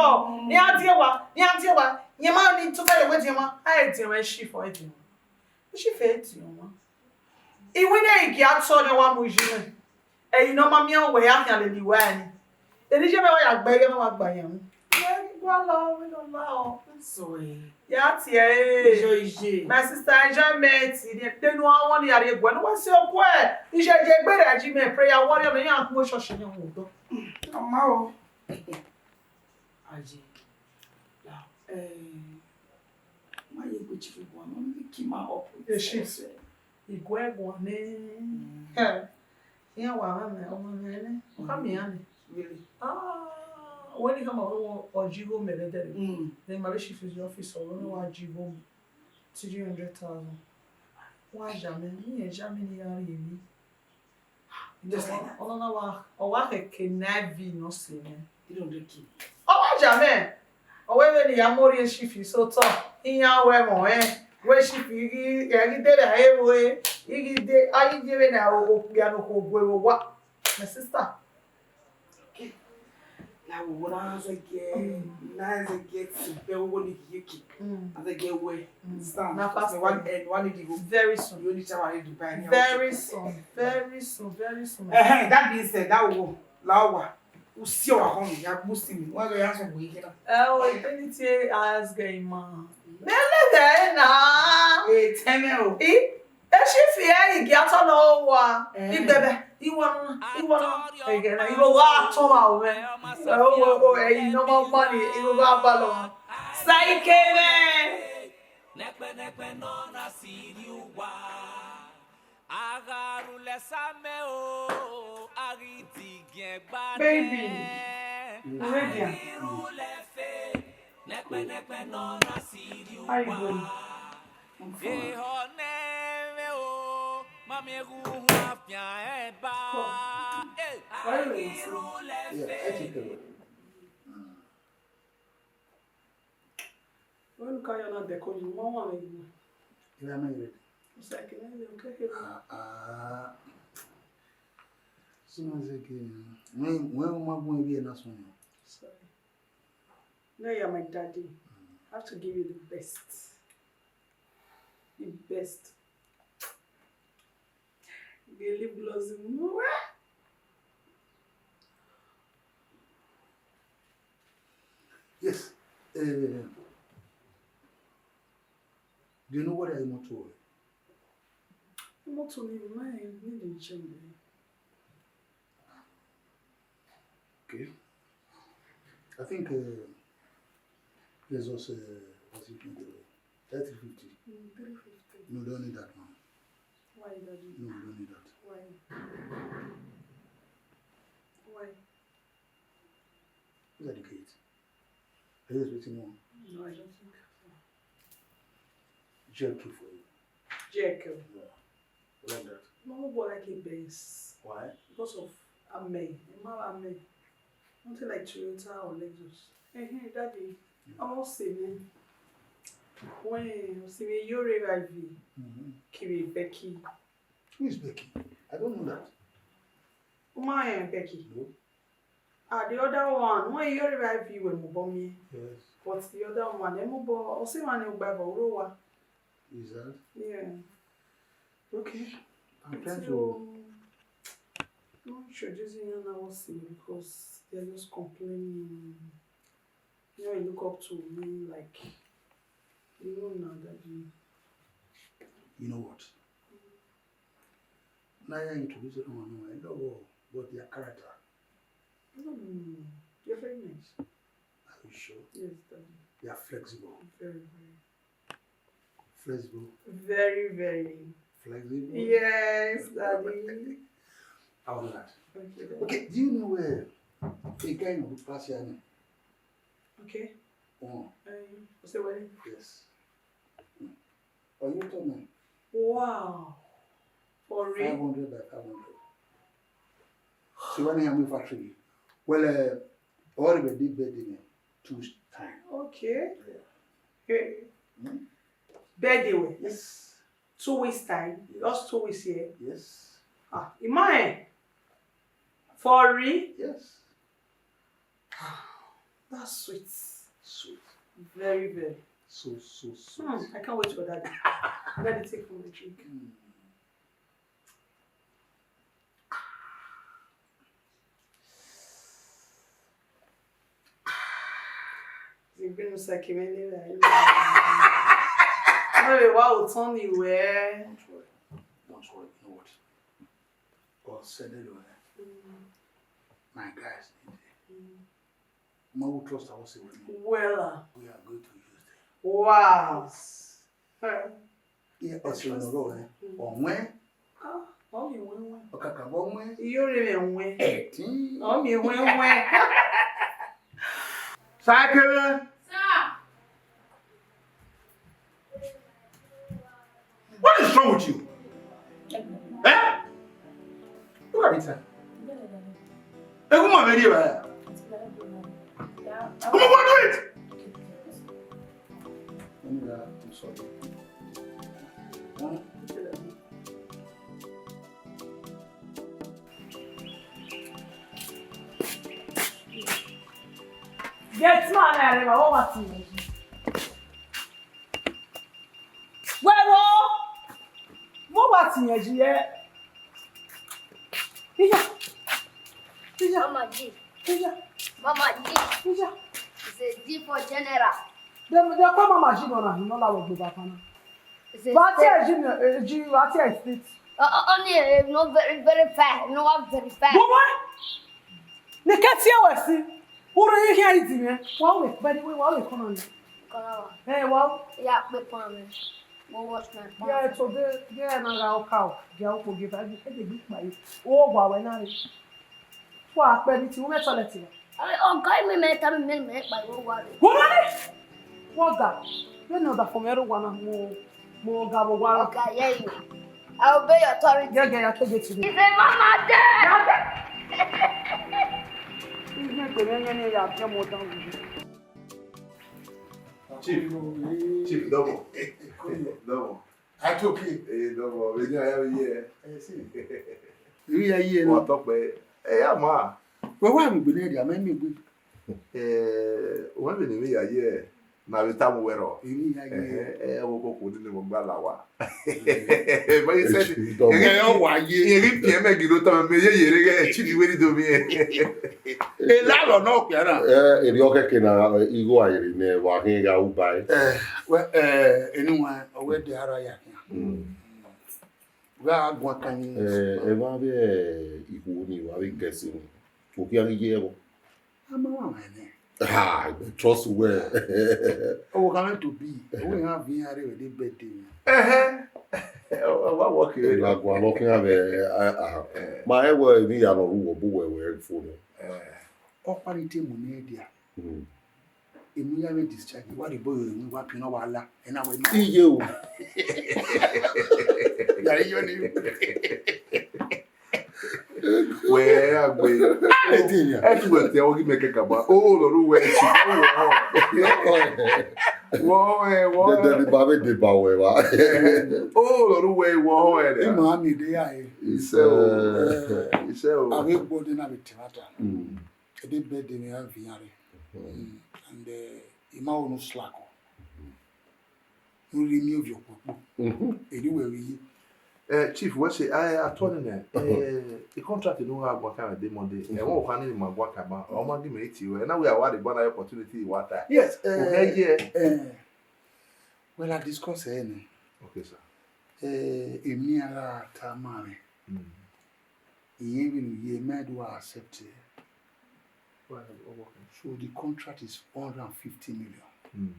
ne a die wa, ne a die wa, ne ma ni tubẹ ye wẹ die mwa, a e die mwa, eshifọ e die mwa. Eshifọ e die mwa. Iwinna igiatọ ne wa mu yi mwẹ. Ẹre ne ọ ma miẹn wẹ ya khian lele iwa ẹre. Eni je mẹ wa ya gbe ẹghẹ ne ọ wa gba yan. Wẹ ghi gualọ, wẹ nọ la ọ. So, eh, ya tie ẹre. Ijo ije. My sister, enjoyment. Ni ẹdẹ ne u a wọn ni a rhie guẹ, ne uwa si ọguẹ. Iye ye gbe rẹ ji mẹ prayer warrior ne iran kpo church ne wọn do. Ọma o. Aye. La, eh, ma ye gbe chief guan, ma mi ki ma up with. Yes, yes. Iguẹ guan nẹ. Mm. Iran wa mwẹ mẹ, ọmọ mwẹ nẹ. Ọkha miẹn iran nẹ. Really? Ah, wẹ ne I khama wẹ ọ ji igho mẹ vbe ẹdẹrriọ. Mm. Then ma vbe shift office, ọ wẹ ne wa ji igho mẹ three hundred thousand. Wa ya mẹ, iran ya mẹ ne I ya rhie emwi. Just like that. Ọnọna wa, ọ wa khẹke na vi nọ sẹ mwẹ. Three hundred K. Ọ wa ya mẹ. Ọ wẹ vbene I ya mu orhiọn shift so tọ, iran wẹ ẹmwẹ ọnrẹn, wẹ shift ghi, ẹ ghi de vbe aro ẹvbo, I ghi de, a ghi ye vbene okpia ne okhuo gue vbe owa. My sister. Okay. Na wo na zẹgiẹ, na zẹgiẹ ti bẹ wo ni ye ki. Mm. Na zẹgiẹ wẹ. Mm. Understand? Na fast. One, eh, one need to go. Very soon. You only tell me Dubai. Very soon. Very soon. Very soon. Eh, that being said, that wo la wa. Usi wa home, ya busi mi. Wa ya so we kira. Eh, o, eni tie ask gay man. Mele de na. Eh, tell me o. I Eshi fi ẹre igiatọ ne ọ wa, eh, igbẹbẹ, iwọnọ, iwọnọ, ẹgẹna, igho gha tọn wa ovẹ. Ẹ, o, o, o, ẹre ne ọ ma ma ni, igho gha balọ. Sa ike mwẹ. Nẹkpẹnẹkpẹ nọ na siri uwa. Agharulẹ sa mẹ o, aghi digiẹn gba. Baby, nẹ. You ready? Aghi rulẹ fe. Nẹkpẹnẹkpẹ nọ na siri uwa. How you doing? I'm fine. Ehọ nẹ mwẹ o, ma miẹn ghe uhunmwu afian ẹba. Come. Eh, Why you dey say? Yeah, I take care of it. When you carry on that, you want one. You are not ready. It's like, you know, okay, okay. Ah, ah. Soon as again. When, when we go here, that's when. Sorry. Now you're my daddy. I have to give you the best. The best. The lip gloss. Yes. Eh, do you know what I want to? Mọ́tò ni màá ní lè jẹun. Okay. I think, uh, let's just, uh, what's it called? That's three fifty. Mm, three fifty. No, don't need that, man. Why, Daddy? No, we don't need that. Why? Why? Look at the gate. Are you expecting one? No, I don't think so. J Q for you. J Q. Yeah. Like that. Mama bought like a Benz. Why? Because of Ame. Emma Ame. Nothing like Toyota or Lexus. Hey, hey, Daddy. Yeah. I'm all saying. When you see me, you revive me. Mm-hmm. Kiwi Becky. Who is Becky? I don't know that. Uma, eh, Becky. No. Ah, the other one, when you revive you, when Mubomi. Yes. But the other one, eh, Mubo, Osimani Ugbavo, Urowa. Is that? Yeah. Okay. I'm trying to. So, I'm introducing you now, Osimani, because they're just complaining. You know, I look up to me, like, you know now that you. You know what? Now you introduce someone, I love all, but their character. No, no, no, no. You're very nice. Are you sure? Yes, Daddy. They are flexible. Very, very. Flexible. Very, very. Flexible. Yes, Daddy. I will do that. Okay, Daddy. Okay, do you know where a guy in Obutu Pass here? Okay. Oh. Um, what's the wedding? Yes. Or you told me. Wow. For real? Five hundred by five hundred. So when I am in factory, well, uh, already did birthday me two weeks time. Okay. Yeah. Hey. Hmm? Birthday we? Yes. Two weeks time? Yes. Just two weeks here? Yes. Ah, imagine. For real? Yes. That's sweet. Sweet. Very, very. So, so sweet. Hmm, I can't wait for that day. Let me take from the drink. Hmm. Zigbenu sakimene la. No, we wa otọ ni wẹ. Don't worry. Don't worry. You know what? God send it away. Mm. My guys need it. Mm. Ma will trust our say with me. Well, uh, we are going to use them. Wow. Yes. Huh. Yeah, ọsẹ ọnọrọ ẹ. Mm. Ọwẹn. Ah, ọ mi wẹn wẹn. Ọkaka bọ wẹn. Iyo rẹ wẹn. Ẹtin. Ọ mi wẹn wẹn. Sakere. Sir. What is wrong with you? Eh? Look at it, sir. A woman, my dear. Come on, what do it? Let me, uh, I'm sorry. Huh? Gate man, I never want to. Wẹ vbo? Vbọ wa tiẹn yi yẹ? Iya. Iya. Mama G. Iya. Mama G. Iya. It's a G for general. Dem, dem call Mama G nọ na, he no la wẹ gbe ba fana. It's a state. Wa tiẹn yi nọ, eh, yi, wa tiẹn state. Uh, uh, only, uh, no very, very far. No, I'm very far. Baba, ne ke tie wẹ si. Uru yi khian idi mwẹ. Wa wẹ, by the way, wa wẹ kọna nẹ. Kọna wa. Eh, wa. Ya kpe pan mwẹ. Mo watch my pan. Yeah, today, yeah, na ga oka o. Dia okpo ge ba, e de gbe kpa yi. O wa wẹ na re. Wa kpe ni ti, u mwẹ toilet wa. Ai, ọga mi mẹ ta mi mẹ mẹ kpa yi, o wa re. Wo ma ni. Wo ga. Vbene ọdafẹn mwẹ rre owa na, mo, mo ga vbe owa na. Ọga, yeah, you. I obey your authority. Gẹgẹ ya kegbe ti. Is a mama there? Ya kegbe. Chief, Chief, double. Double. Atoke. Eh, double. Vbe ne a ya vbe ye? Ẹ si. Vbe ya ye na? Wa tọ kpẹ. Ẹ ya ma. Wẹ wa mu egbe ne dia, mẹ mu egbe. Eh, wẹ vbe ne vbe ya ye? Na vbe tama uwẹ rrọọ. Emwi ya ye. Ẹhẹn, ẹ, wo koko ni ne mo gba la wa. But he said, Ẹ ọ wa ye. Ẹ ghi piẹn mẹ ghi do tama mẹ, ye ye re ghẹ, Chief, wẹ ni do miẹn. Elalọ nọ okpia na. Eh, erriọ kẹkẹ na, igho a rre nẹ, wa khin gha ru ba ẹre. Eh, wẹ, eh, eni wan, ọ wẹ de ara ya khian. Mm. Wa guan kan ni. Eh, ẹ wa vbe ikhuo ni, wa vbe guest ni. Okpia ghi ye ẹvbo. A ma wa mwẹ nẹ. Ah, I trust well. Ọvbokhan mwẹ to be. Ọvbokhan viọ iran rre vbe de birthday mwẹ. Ẹhẹn. Ọ wa work rẹ. Wa gualọ khian vbe, ah, ah. Eh. Ma rẹn wẹ emwi hia ne ọ rre uwẹ, ọ bu uwẹ wẹ fo nẹ. Eh. Ọkpa ni te mu ne dia. Mm. Emwi ya vbe discharge, wa rhie obọ ye emwi, wa piẹn na wa la, ẹ na wẹ ma. Iye o. Ya rhie yọ ni. Wẹ a gbe. Ẹ ti yan. Ẹ ti wẹ te ọ ghi mẹ kẹkẹ ba. O lọ ru wẹ ti. Wọ ẹ, wọ ẹ. Dede ni ba vbe deba wẹ wa. O lọ ru wẹ wọ ẹ. Ima mi de ya e. Isẹ o. Isẹ o. Avbe gbọdẹ na vbe te mwa ta. Mm. Ede birthday mwẹ a viọ iran rre. Mm. And, eh, I ma ho ne u slack. Ne u rhie miẹn ovbi ọkpọkpọ. Mhm. Eni wẹ vbe ye. Eh, Chief, wẹ sẹ, a, a tọ nene, eh, the contract ne u gha guan kan vbe de Monday. Mhm. Ẹmwẹ ọkhan ni ma guan kan ban, ọ ma gi mẹ iti ruẹ. Na wẹ a wa rre ban na opportunity wa ta. Yes, eh, Okẹ ye. Eh, well, I discuss ẹ nẹ. Okay, sir. Eh, emwi a gha ta ma mwẹ. Mm. Iye vbene u ye, mẹ do accept ẹ. So the contract is one hundred and fifty million. Mm.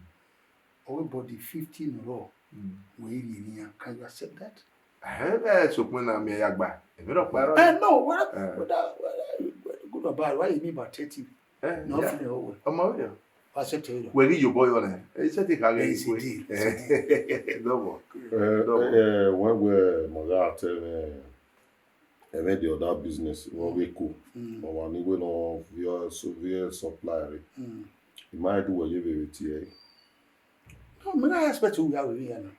Everybody fifty nọ rọ, mm, wẹ i rhie ne iran, can you accept that? Eh, eh, sokpan na mẹ ya gba. Emi rọ kpa rọ. Eh, no, whether, eh, whether, whether good or bad, why you mean by thirty? Eh, no, yeah. Nothing at all. Ọmọ rẹ. Accept it. Wẹ ghi ye obọ yọ nẹ. Ẹ i sẹtin kha ghẹ. Yes, ikue. Indeed. Yes, indeed. Double. Eh, double. Eh, wẹ wẹ ma gha te mwẹ, ẹmwẹ the other business, wẹ ọ vbe ku. Mm. Ọmwa ni wẹ ne ọ viọ so, viọ supply rre. Mm. I ma do wẹ ye vbe vbe tie ẹre. No, me na expect you we are here now.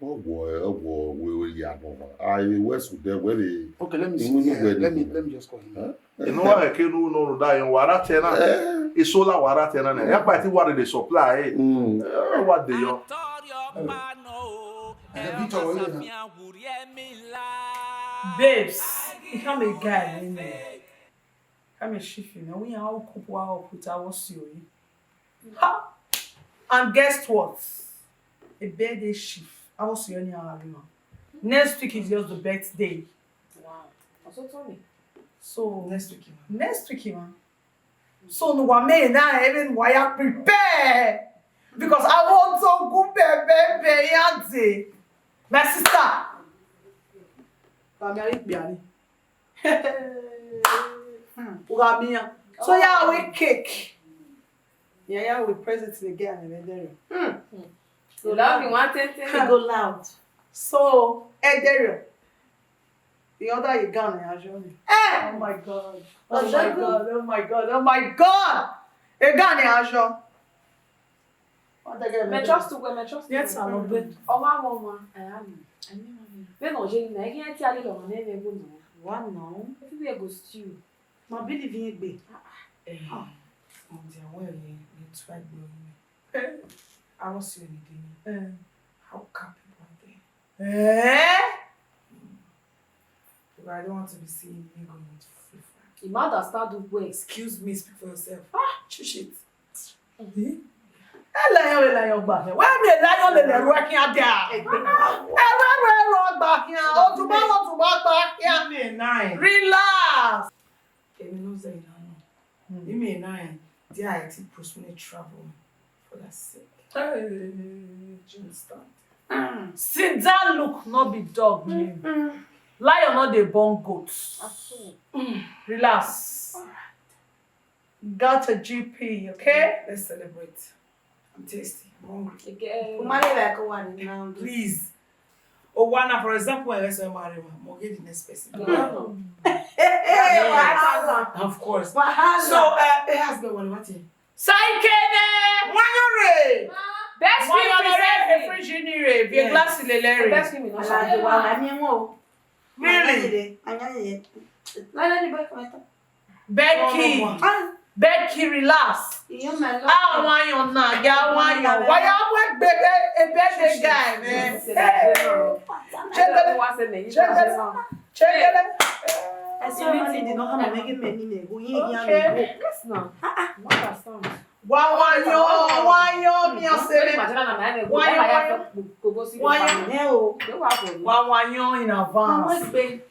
Ọ wọ, ọ wọ wẹ wẹ ya nọ. A i wẹ su dẹ wẹ vbe. Okay, let me see. Let me, let me just call him. Huh? Inu wa ke nu no da yan wa ra tẹ na. Eh. Isola wa ra tẹ na nẹ. Ya pa ti wa de supply, eh. Mm. Eh, wa de yo. Babes, I am a guy, you know. I'm a chief, you know. We are all couple up with our C E O. Ha! And guess what? A birthday shift. I was here near Alima. Next week is just the birthday. Wow. Also, Tony. So next week, man. Next week, man. So no one may now even why I prepare. Because I want to go baby, baby, auntie. My sister. Bami ari piani. Hmm. Ugamia. So yeah, we cake. Yeah, yeah, we present again and then. Hmm. So loud, you want it? Go loud. So, Ederio. The other you gone, Ajo. Eh! Oh my God. Oh my God. Oh my God. Oh my God. You gone, Ajo. Me trust you, me trust you. Yes, I love it. Ọmọ, ọmọ, ọmọ. I am. I am. Vbene ọ ye na, ẹghe iran tie a lele ọmwa ne ẹmwẹ ẹvbo nọ. Wa nọ. Everywhere go stew. Ma believe iran egbe. Ah, ah. Eh, ah. Mo dia wẹ ye, ye try gbe oyin. Eh. I was you in the day. Eh. How can people are there? Eh? But I don't want to be seeing me going with free fry. You might understand the way. Excuse me, speak for yourself. Ah, chush it. Eh? Ẹ lẹyọ, ẹ lẹyọ gba hẹ. Wẹ mi lẹyọ lele ẹrọ ẹkhin adia. Ẹrọ ẹrọ ẹrọ gba khian. Otubo otubo gba khian. Relax. Èmi ló zẹ ìlànà. Hmm. Èmi náà, they are to postpone travel for that sake. Hey. Do you understand? Mm. Sit down, look, no be dog name. Mm-mm. Lion no dey born goat. At all. Mm. Relax. All right. Got a G P, okay? Let's celebrate. I'm thirsty. I'm hungry. Again. Umale like one now. Please. Owana, for example, when I saw Marima, mo get the next person. No. Hey, hey, wahala. Of course. Wahala. So, uh, hey, husband, what about you? Saikene. Wanyore. Best Wanyore, representing. Refugee ni re, via glass lele re. Best women, no. Alhaji, wa wa ni won o. Really? Anya ye. Lala ni boy, come on. Becky. Ah. Becky, relax. Iyo, my love. Ah, wanyọ na, ya wanyọ. Wa ya mu egbe, e birthday guy, man. Hey. Chegele. Chegele. Chegele. I saw money did not have a mega many name. Who ye ya me? Yes, no. Ah, ah. What a sound. Wa wanyọ, wanyọ, mi ọse. Wanyọ, wanyọ. Wa wanyọ in advance.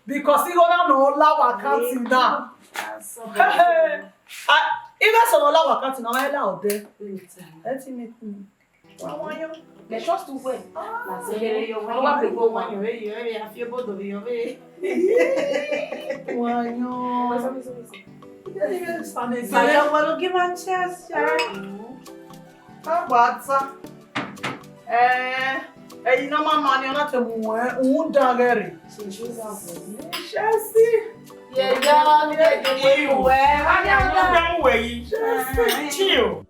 Because igho na nọ la wa account na. Igho sẹ nọ la wa account na, wa la odẹ. Let me. Wa wanyọ. Mẹ trust you well. Na se kere yo, wa wa pe go wanyọ. Yo, yo, yo, a fi obodo yo, yo. Wanyọ. Sayo, well, give my chest, yeah. Agbata. Eh, ẹyin na ma ma ni ọna te mu wẹ, un dan ghẹ re. Chelsea. Yeah, yeah, yeah, yeah, yeah, yeah. Chelsea, chill.